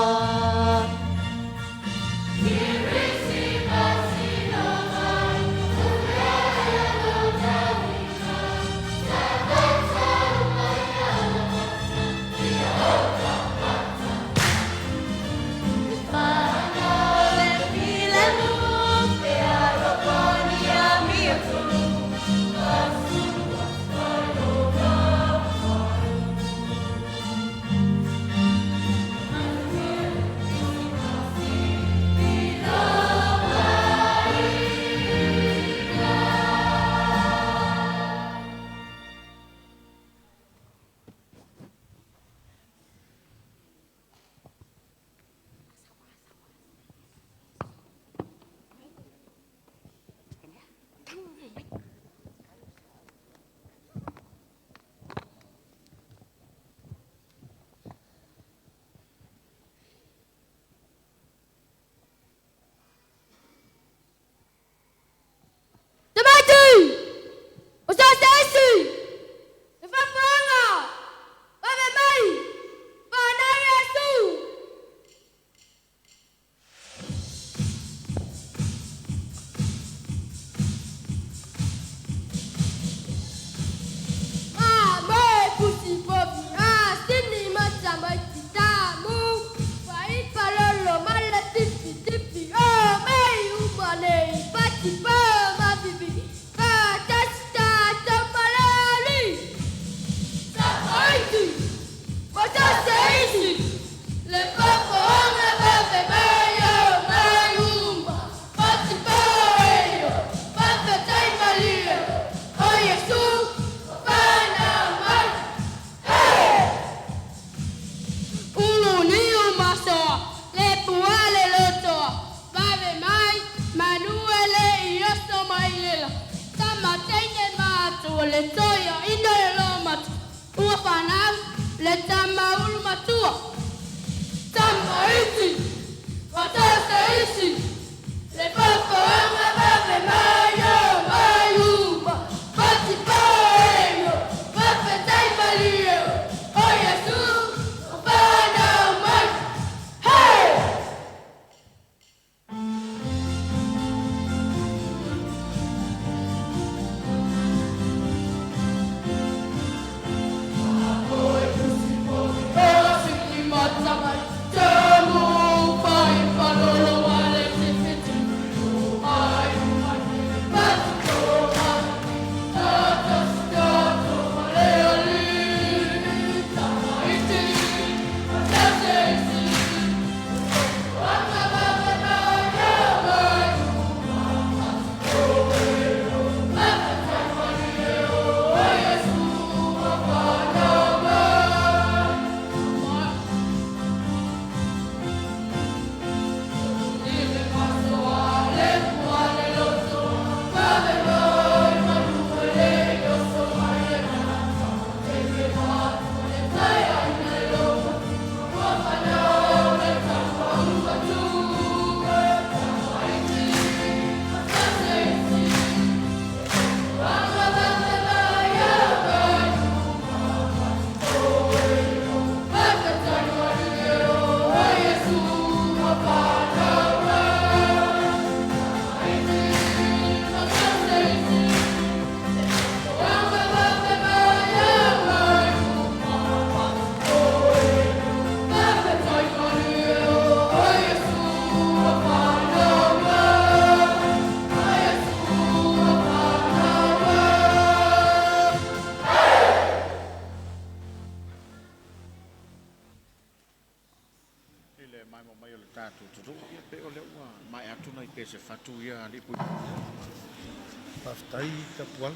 Tamati! O sa sesi! Le fafaga! Vave mai! Fanau Iesu! A me pusi popi a sini mata mai tamu fai palolo mala tipi tipi o mai umale pati pa ma bibi pa tasta tamalali Saiti Mata seisi Le papa anga bebe mayo mayumba pati pa eyo papa tai malia O Yesu pana mai Ulu niu masoa, le puale lotoa, vave mai, manuele i oso mai lela. Tama teine matua, le toia ina le lomatu, ua whanau, le tama ulu matua. Tama iti, watase isi, le papa anga vave mai o mai uma, pati paeyo, vafe tai malia, o Yesu, o whanau mai. Hey! I le maimoa mai o le tatou atunuu, ia pei o lea ua maea atu nai pese fatu ia alii pui. Faafetai Tapuala.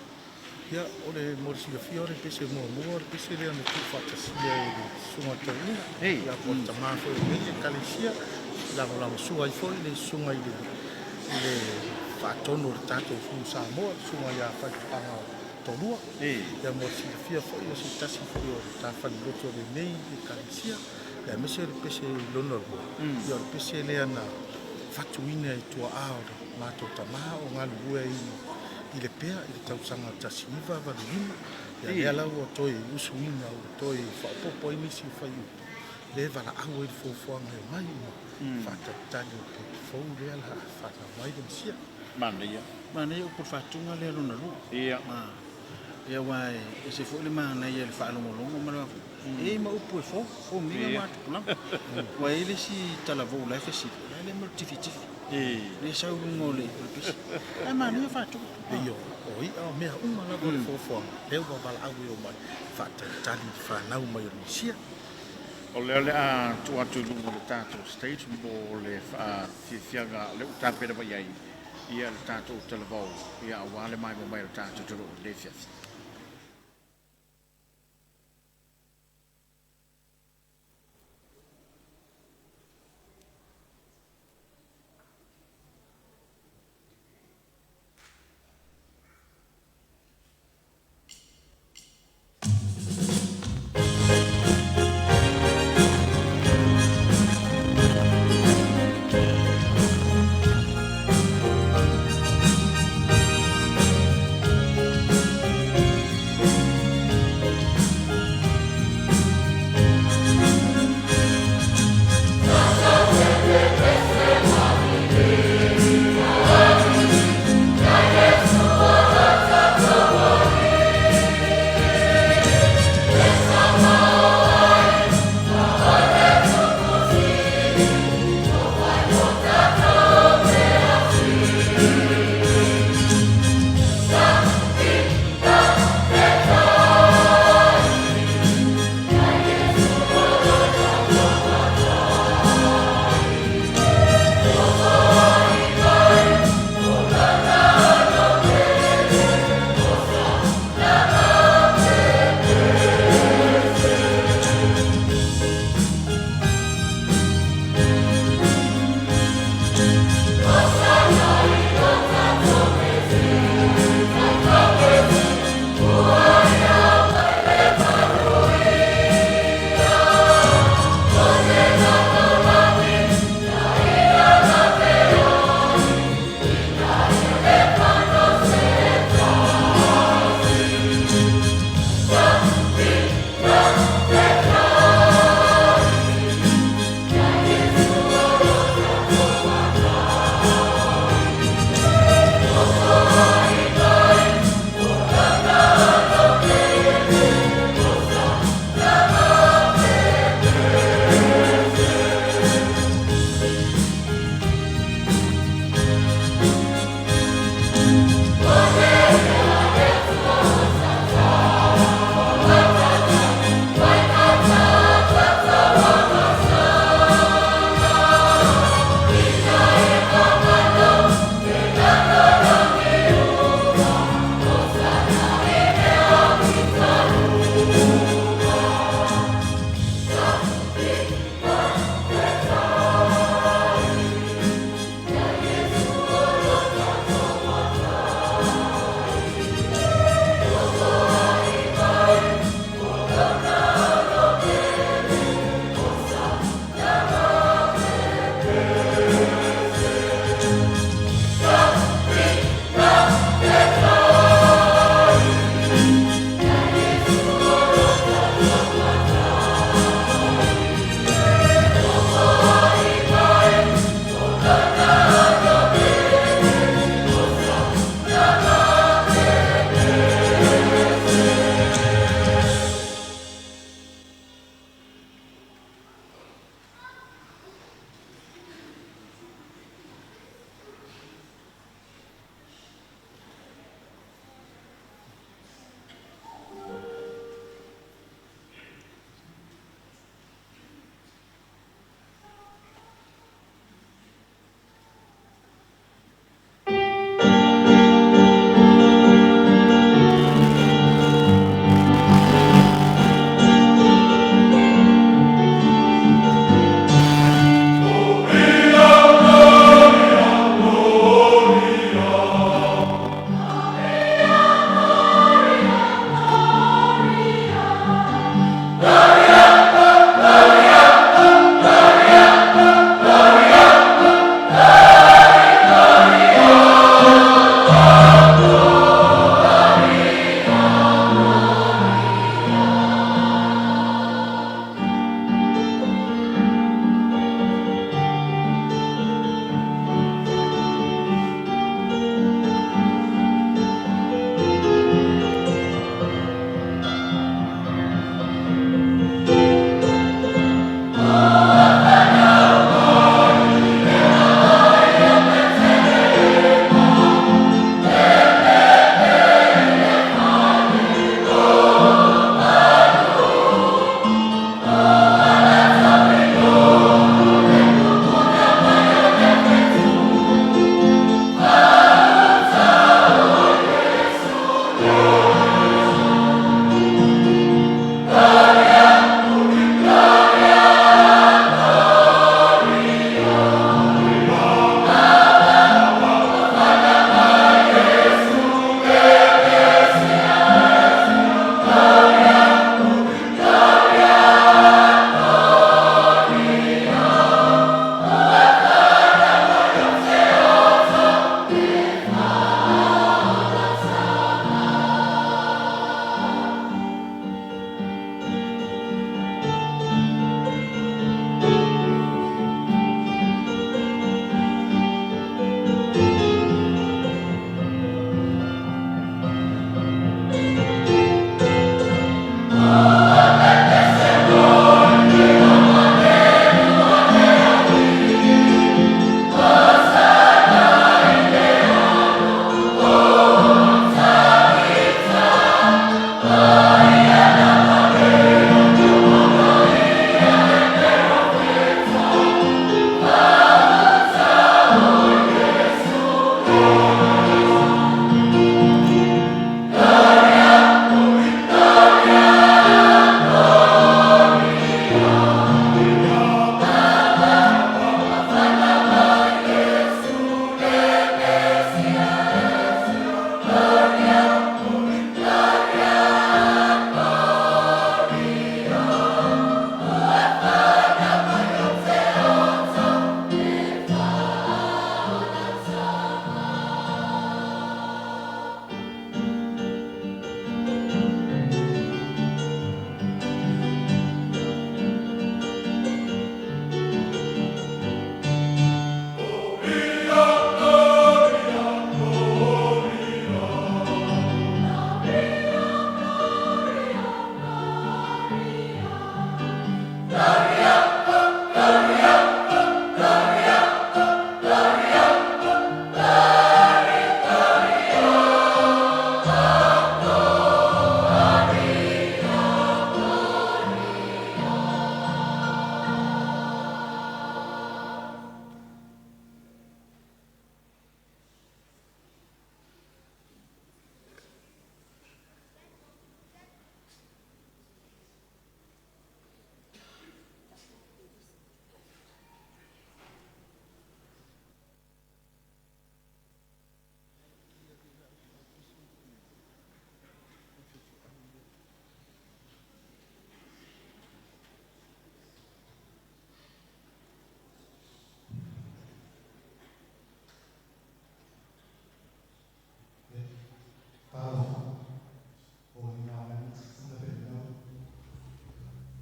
Ia, o le mo le silafia o le pese muamua o le pese lea na tuufaatasia e le Susuga Toeaina, ia po o le tamā foi o lenei Ekalesia, lagolagosua ai foi le susuga i le Faatonu o le tatou Fono Samoa, le susuga ia Faitoaga Tolua. Ia mo le silafia foi, o se tasi foi o tafaliloto o lenei Ekalesia, aemaise o le pese lona lua, ia o le pese lea na fatuina i tuaa o le matou tama o galulue ai i Lepea i le tausaga 1985. Ia lea la ua toe usuina, ua toe faaopoopo ai nisi fuaiupu lea e valaau ai i le fuafuaga e omai ma faatalitali i le pepe fou lea o le a fanau mai le Mesia. Manaia. Manaia upu o le faatuga lea lona lua. Ia aua e ese foi le manaia i le faalogologo ma le e i ai ma upu e fou, fou miga ma tupulaga. Ua i ai le isi talavou la e fesili, o le a le mea o le tifitifi? Lea e sau i luga o le pese. Ae manaia faatuga. Pei o i'a o mea uma lava o le fuafuaga lea ua valaau e omai faatalitali i le fanau mai o le Mesia. O lea o le a tuu atu i luga o le tatou stage mo le faafiafiaga o lea ua tapena mai ai ia le tatou talavou, ia aua le maimoa mai o le tatou atunuu i lenei afiafi.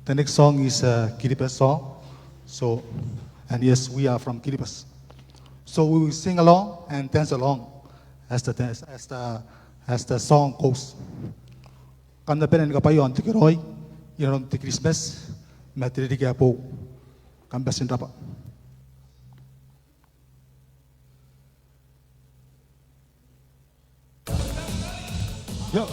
The next song is a Kiribati song. So, and yes, we are from Kiribati. So we will sing along and dance along as the dance, as the song goes. Kanda penen ka payo ang tikiroi, iron ti Christmas, matiriri kaya po, kambasin rapa. Yo.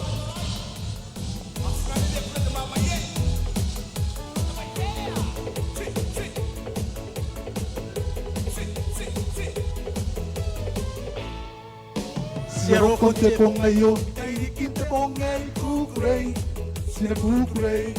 Siaro ko te pongayo, kay te pongay kukurei, sina kukurei.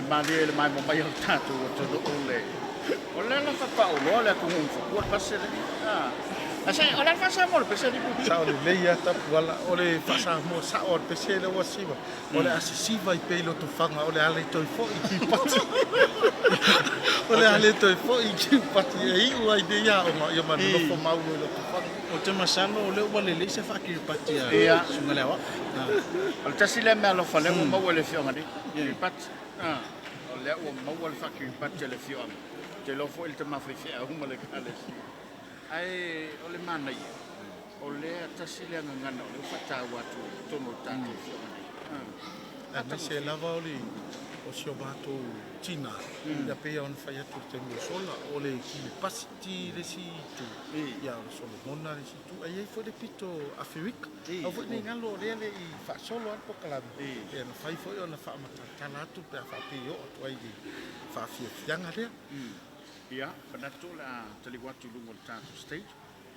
Malie le mai mo mai o tātou o tonu o le. O le la whapao le aku ngungu whakua pase le. Asa, o le whasa mo le pese le pupu. Sa o le leia tapu ala, o le whasa mo sa o le pese le wasiva. O le asisiva i peilo tufanga, o le ale toi fo i ki pati. O le ale toi fo i ki pati. E i ua i dea o ngā ia manu nofo mau o le tufanga. O te masalo o le ua le leisa whakiri pati a sunga lewa. O le tasi le mea alofa le ua maua le fionga ni. Kiripati. O le ua maua le whakiripati le fionga. Te lofo il te mawhaiwhea huma le kalesi. Ai o le mana ia. O le tasi le ngangana o le whatau atu tono tātou fionga nei. A nese lava o le o si o mātou tina. Ia pea ona whai atu te mua sola o le Kiripati ti le si tu. Ia o le Solomona le si tu. Ai ai fo le pito Awhiwika. Au fo nei ngalo o lea le i whaasolo an pokalame. Ia na whai fo i ona whaamatatala atu pea whaapeo atu ai le whaafiafianga lea. Ia, whanatu la taliku atu lungo le tātou stage.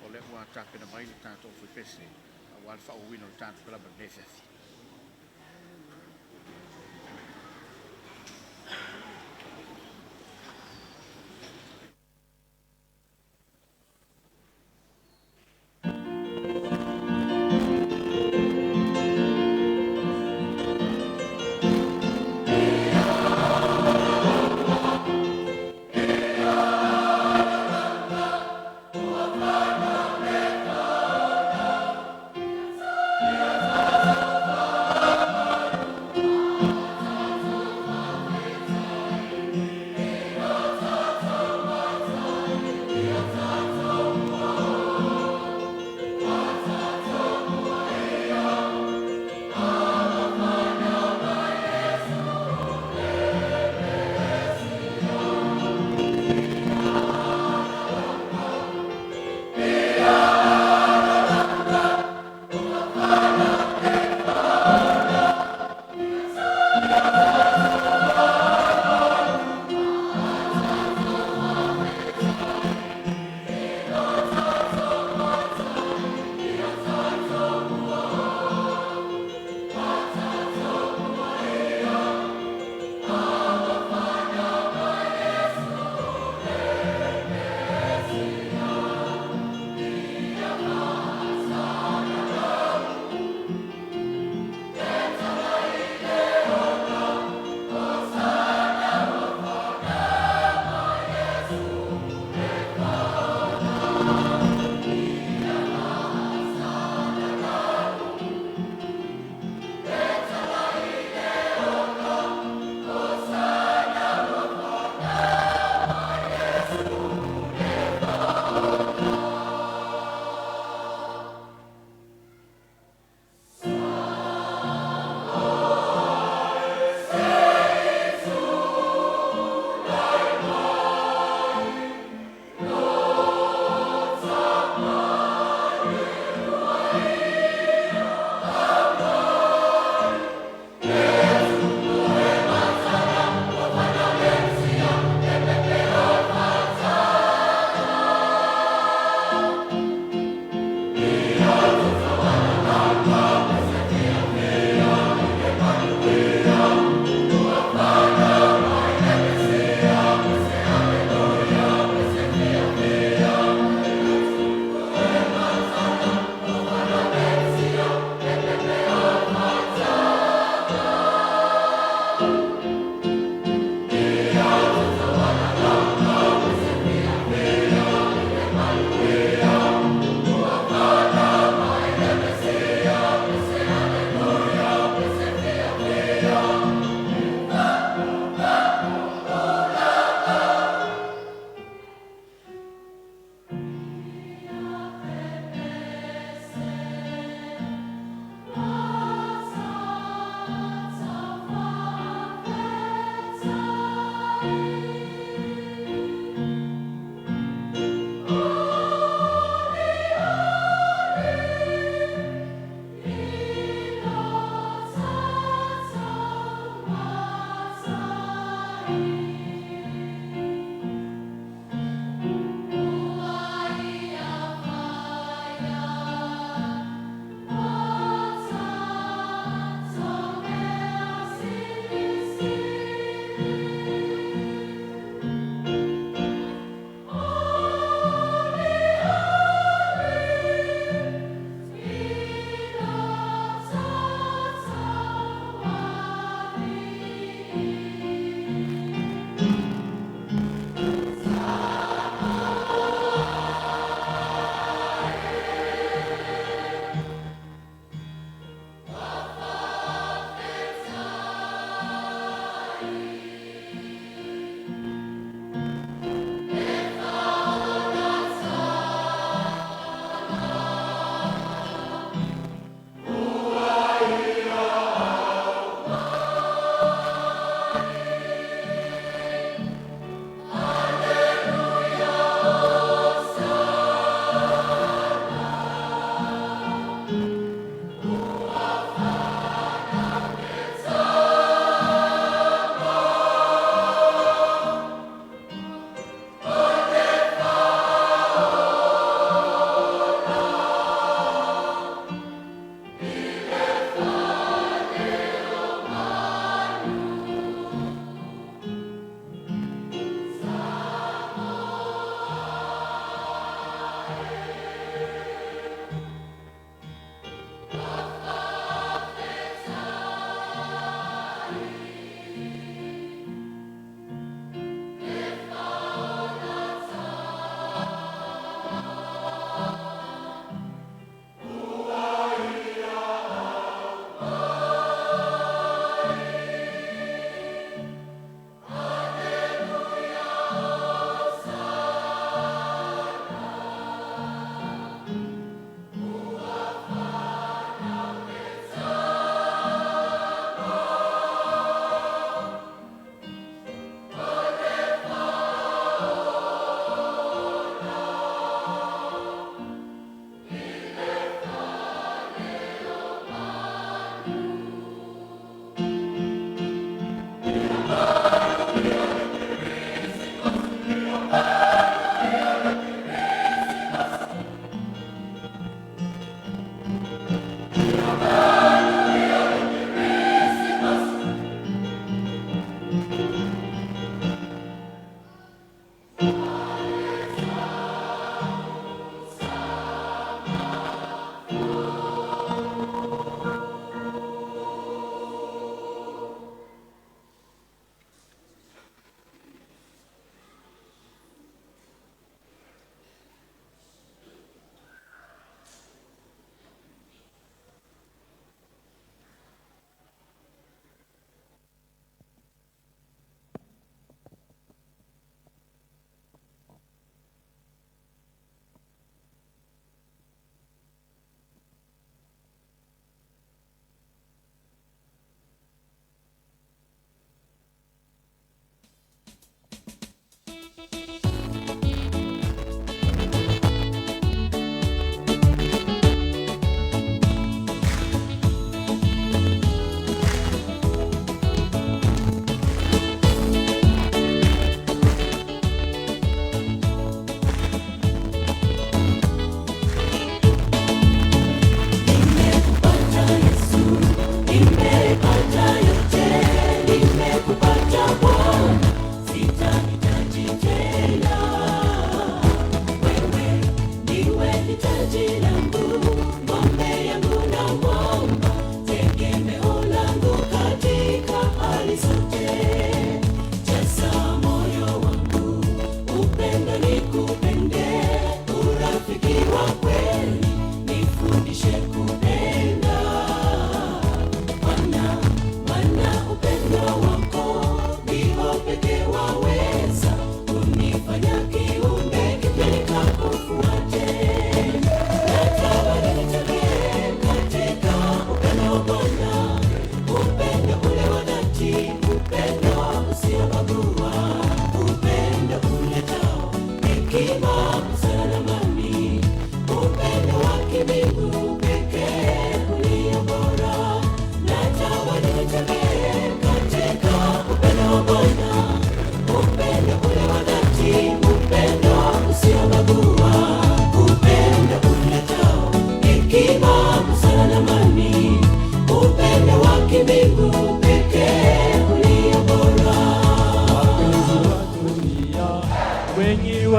O le ua tāpena mai le tātou whipese. A wā le whaowina le tātou kalama le nefeafi.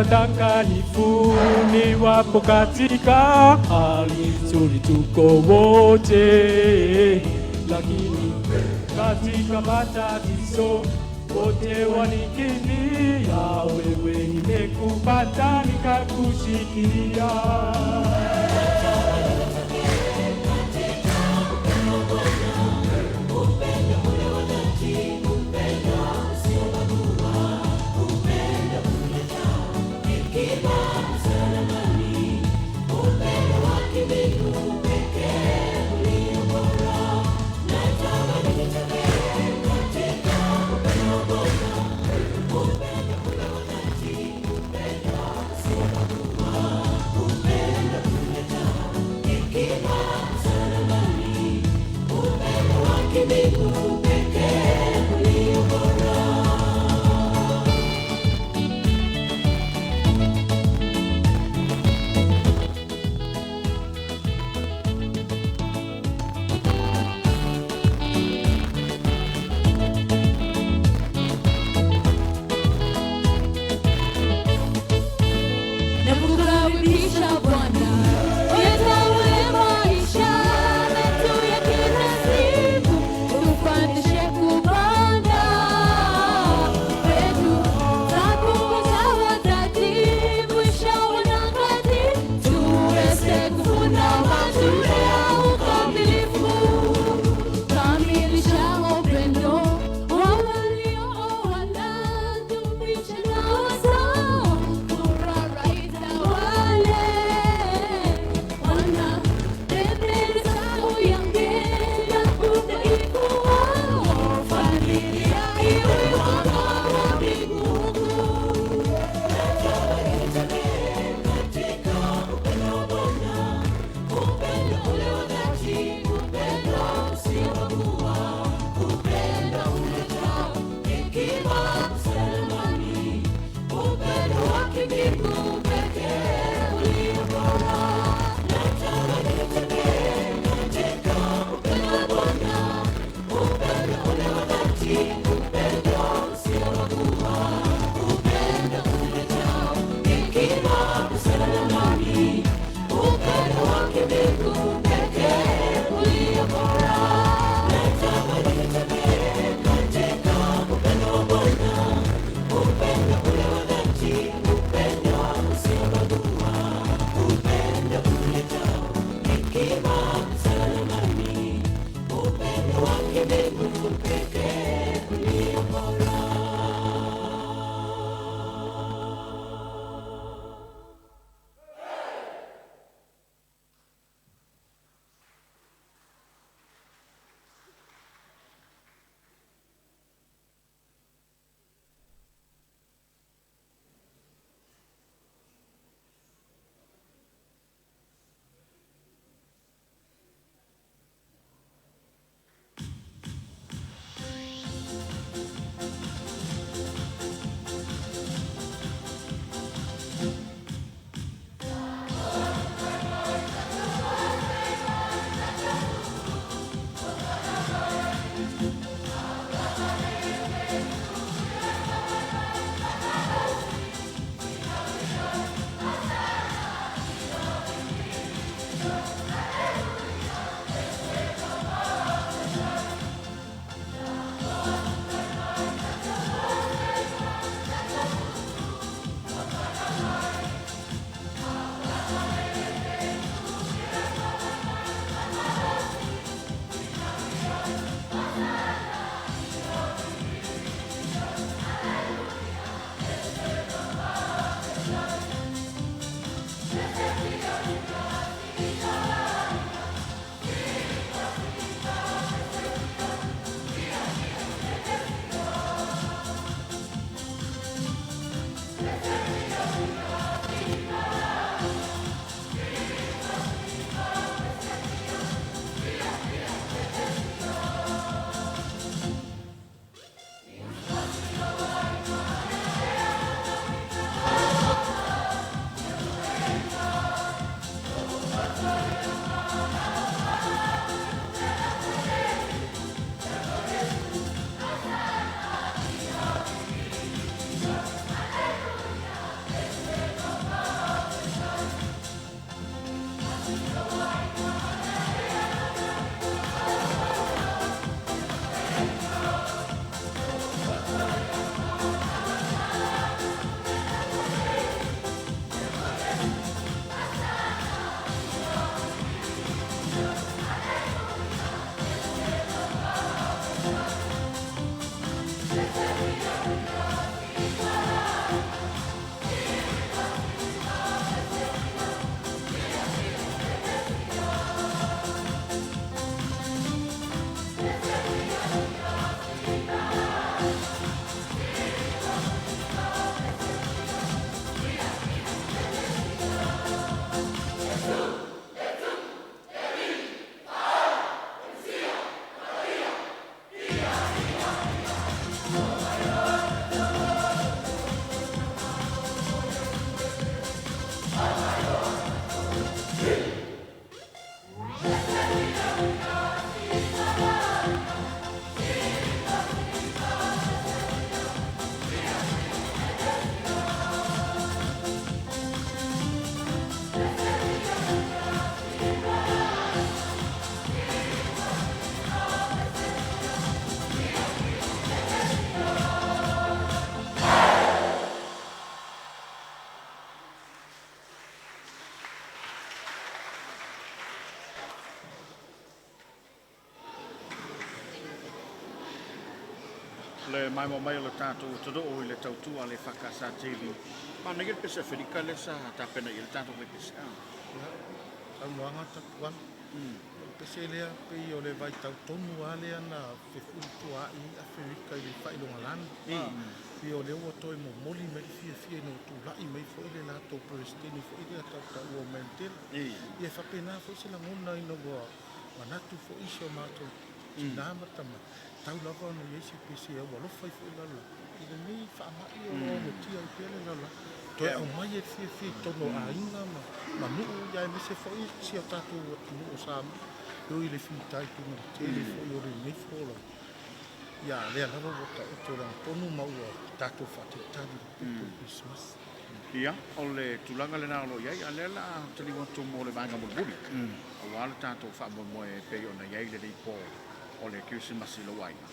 Wadanganyifu, ni wapo katika hali nzuri, tuko wote, lakini katika matatizo wote wanikimbia, wewe nimekupata nikakushikia. Nakukaribisha Bwana, uyatawale maisha yetu ya kila siku, tupandishe kupanda kwetu, takuwa wakati mwisho wa nyakati, tuweze kuvuna matunda ya ukamilifu. Kamilisha upendo wa waliooana, dumisha ndoa zao, furaha itawale. Wana pembeni uyange na udhaifu wao, familia iwe mwanga wa mbinguni. Thank Le maimoa mai o le tatou atunuu i le tautua a le EFKS TV. Manaia le pese Aferika lea sa tapena i ai le tatou faipeseao. Ia, saunoaga Tapuala. O le pese lea pei o le vaitau tonu lava lea na fefulifuaai ai Aferika i le faailogalanu. Pei o lea ua toe momoli mai le fiafia ina ua tulai mai foi le latou Peresetene foi lea tautaua o Mandela. Ia e faapena foi se lagona ina ua manatu foi si o matou tina ma tama, tau lava ona i ai se pese e aualofa ai foi le lalolagi i lenei faamai o lo o aumatia ai pea le lalolagi, toe aumai ai le fiafia i totonu o aiga ma nuu, aemaise foi si o tatou atunuu o Samoa, e ui i le fitaituga tele foi o lenei folauga, ia a o lea lava ua taoto i lagatonu ma ua tatou faatalitali i le pupu o le Kerisimasi. Ia, o le tulaga lena o lo o i ai, a o lea o le a taliu atu mo le vaega mulimuli, aua le tatou faamoemoe e pei ona i ai lenei po o le Kerisimasi i lou aiga.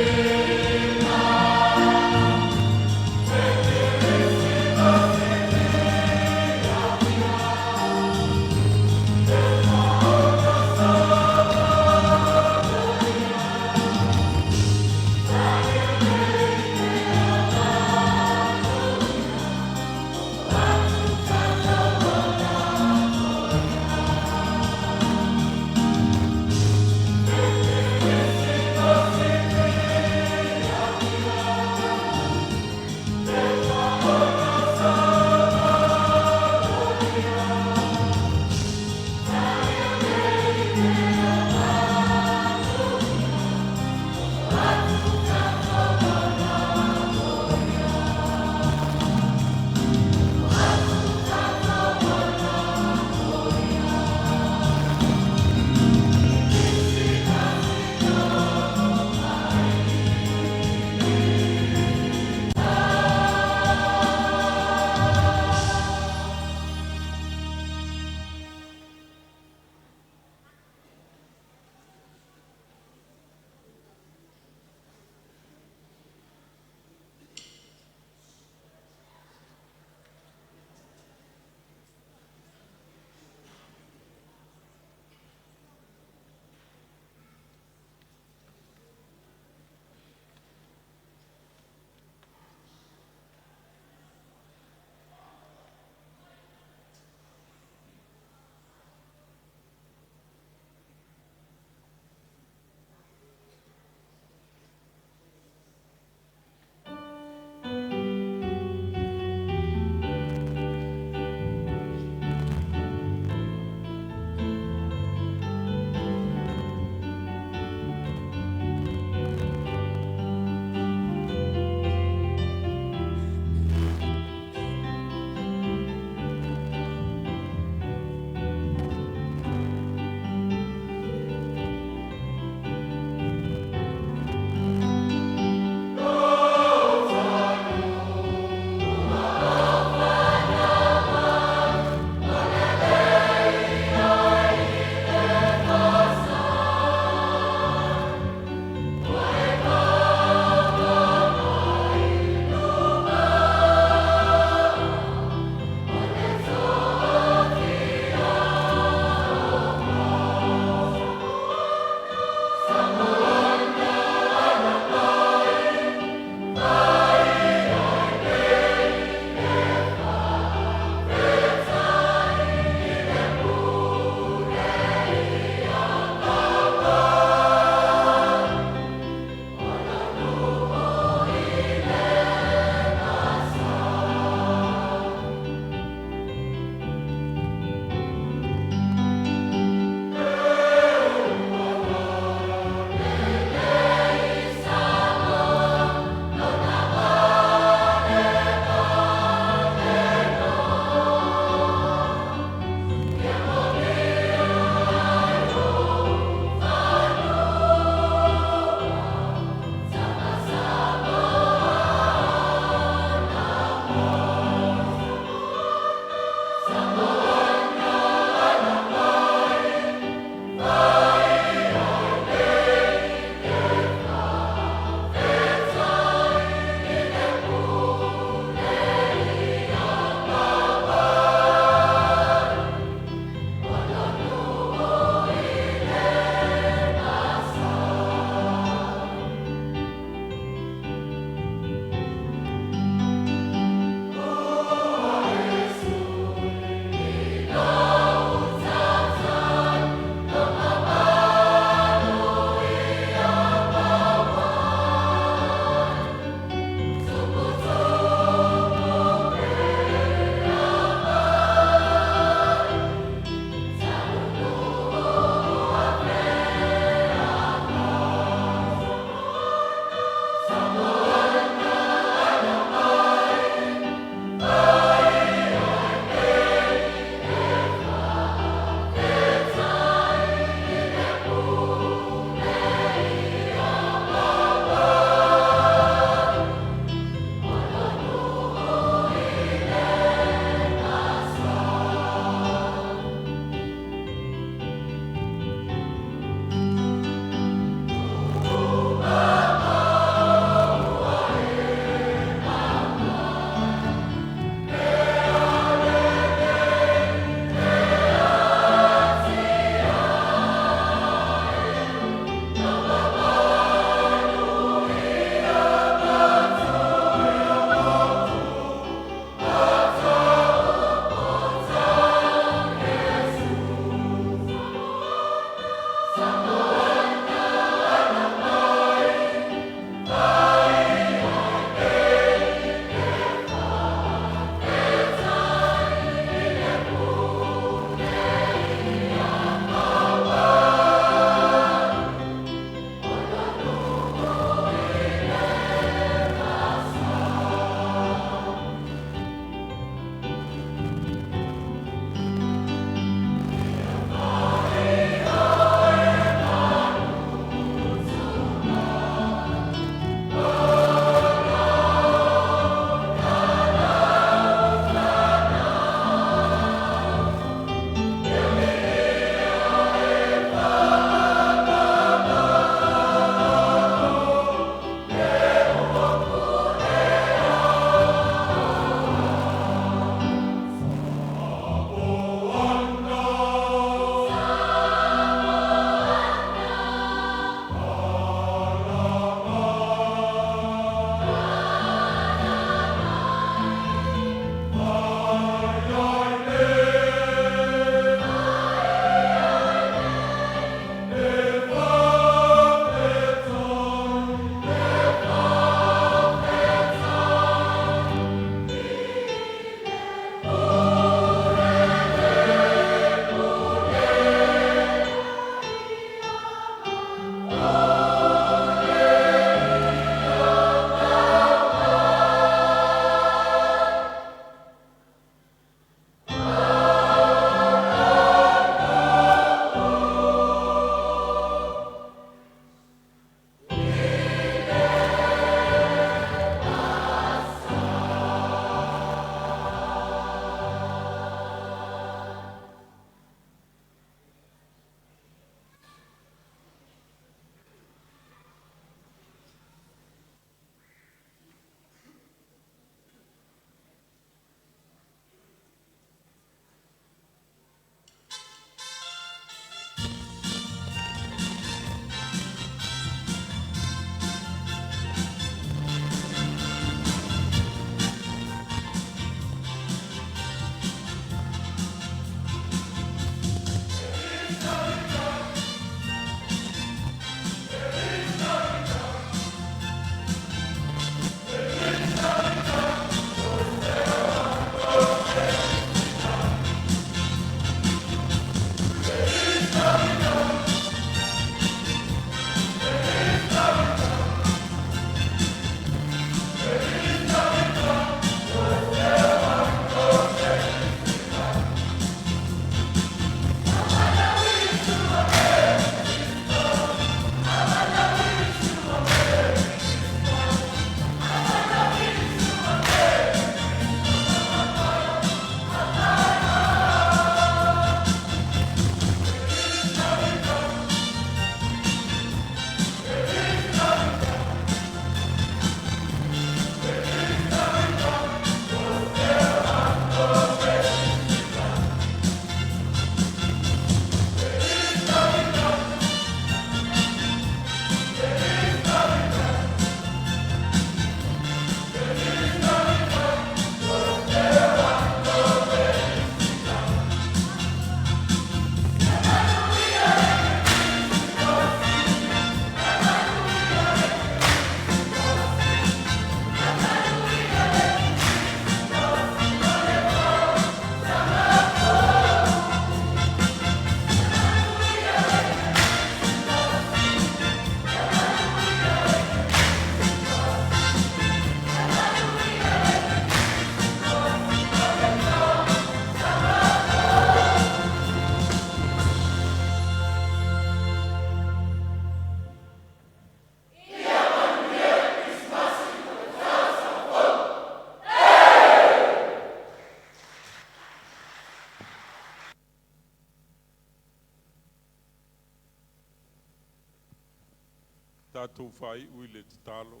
Tatou faaiu i le tatalo.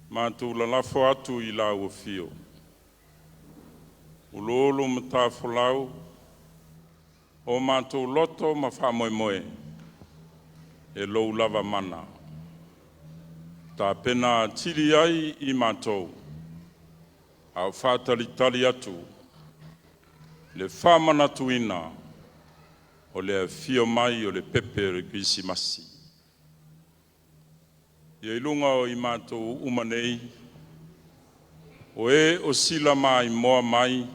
Matou lalafo atu i lau afio, uluulu matafolau o matou loto ma faamoemoe e lou lava mana, tapena atili ai i matou, a o faatalitali atu le faamanatuina o le afio mai o le pepe o le Kerisimasi. Ia i luga o i matou uma nei, o e o sila maimoa mai,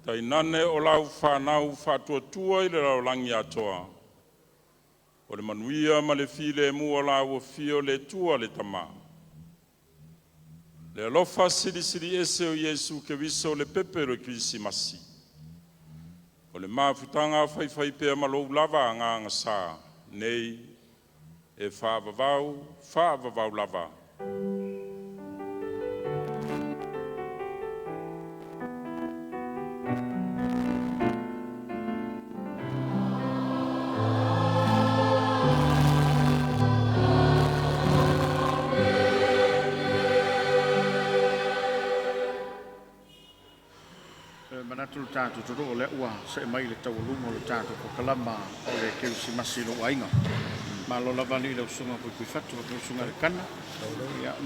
tainane o lau fanau faatuatua i le lalolagi atoa, o le manuia ma le filemu o lau afio le Atua le Tama, le alofa silisili ese o Iesu Keriso le pepe o le Kerisimasi, o le mafutaga faifaipea ma lou lava Agaga Sa, nei e faavavau, faavavau lava. E manatu le tatou atunuu o lea ua see mai i le taualuga o le tatou polokalama o le Kerisimasi i lou aiga. Malo lava alii i lau Susuga Puipuifatu faapea lau Susuga Alikana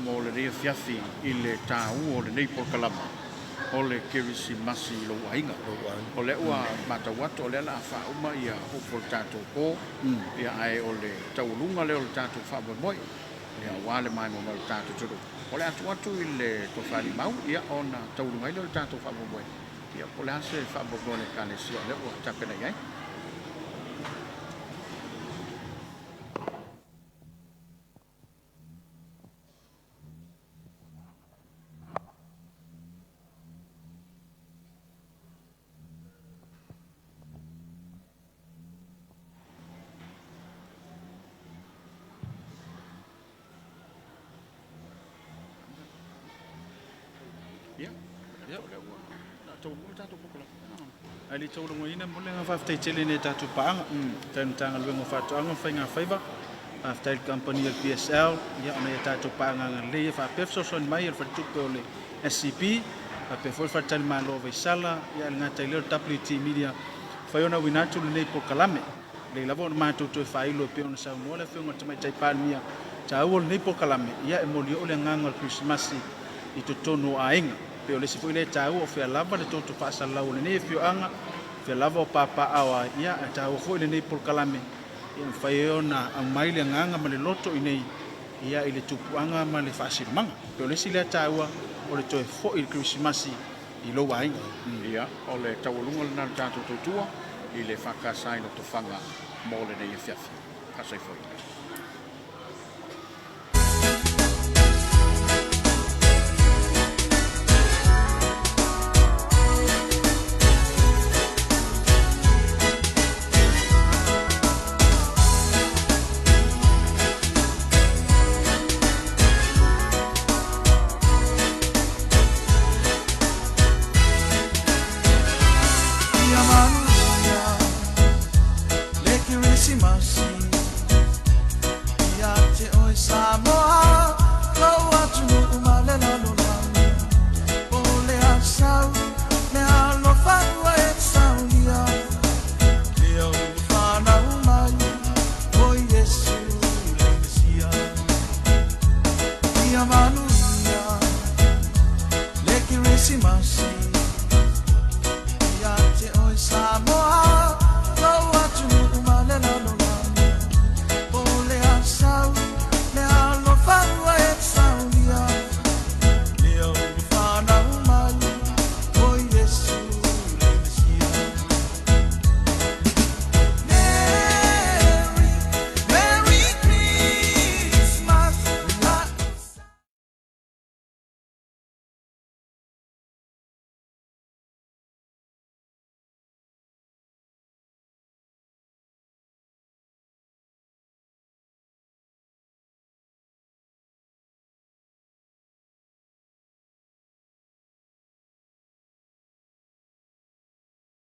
mo lenei afiafi i le taua o lenei polokalama o le Kerisimasi i lou aiga. O lea ua matau atu o lea o le a faauma upu o le tatou po, ae o le taualuga lea o le tatou faamoemoe aua le maimoa mai o le tatou atunuu. O le a tuu atu i le Tofa Mau ona taualuga ai lea o le tatou faamoemoe. Po o le a se faamoemoe o le Ekalesia o lea ua tapena i ai? Ia, o lea ua taualuga le tatou polokalame. Ae le i taualugaina, e momoli le agaga faafetai tele i nai a tatou paaga, faafetai i le Matagaluega o Faatoaga ma Faiga Faiva, faafetai i le kamupani a le PSL, o nai a tatou paaga agalelei e faapea fesoasoani mai a le Faletupe o le SCB, faapea foi le Faletalimalo o Vaisala, ae le gata i lea o le WT Media, ua mafai ona auina atu lenei polokalame. E lelei lava ona matou toe faailo e pei ona saunoa le Afioga i le Tamaitai Palemia, taua o lenei polokalame, e molioo le agaga o le Kerisimasi i totonu o aiga. Pei o le isi foi lea e taua, o fea lava le toto faasalalau o lenei afioaga, o fea lava o papaaao ai, ae taua foi lenei polokalame e mafai ai ona aumai le agaga ma le loto i inei i le tupuaga ma le faasinomaga. Pei o le isi lea taua o le toe foi le Kerisimasi i lou aiga. Ia, o le taualuga lena o le tatou tautua i le EFKS i Lotofaga mo lenei afiafi. Faasoifua ia. Ia manuia le Kerisimasi ia te oe Samoa, lou atunuu ma le lalolagi. O le asau meaalofa ua e saunia, lea ua fanau mai o Iesu le Mesia. Ia manuia le Kerisimasi.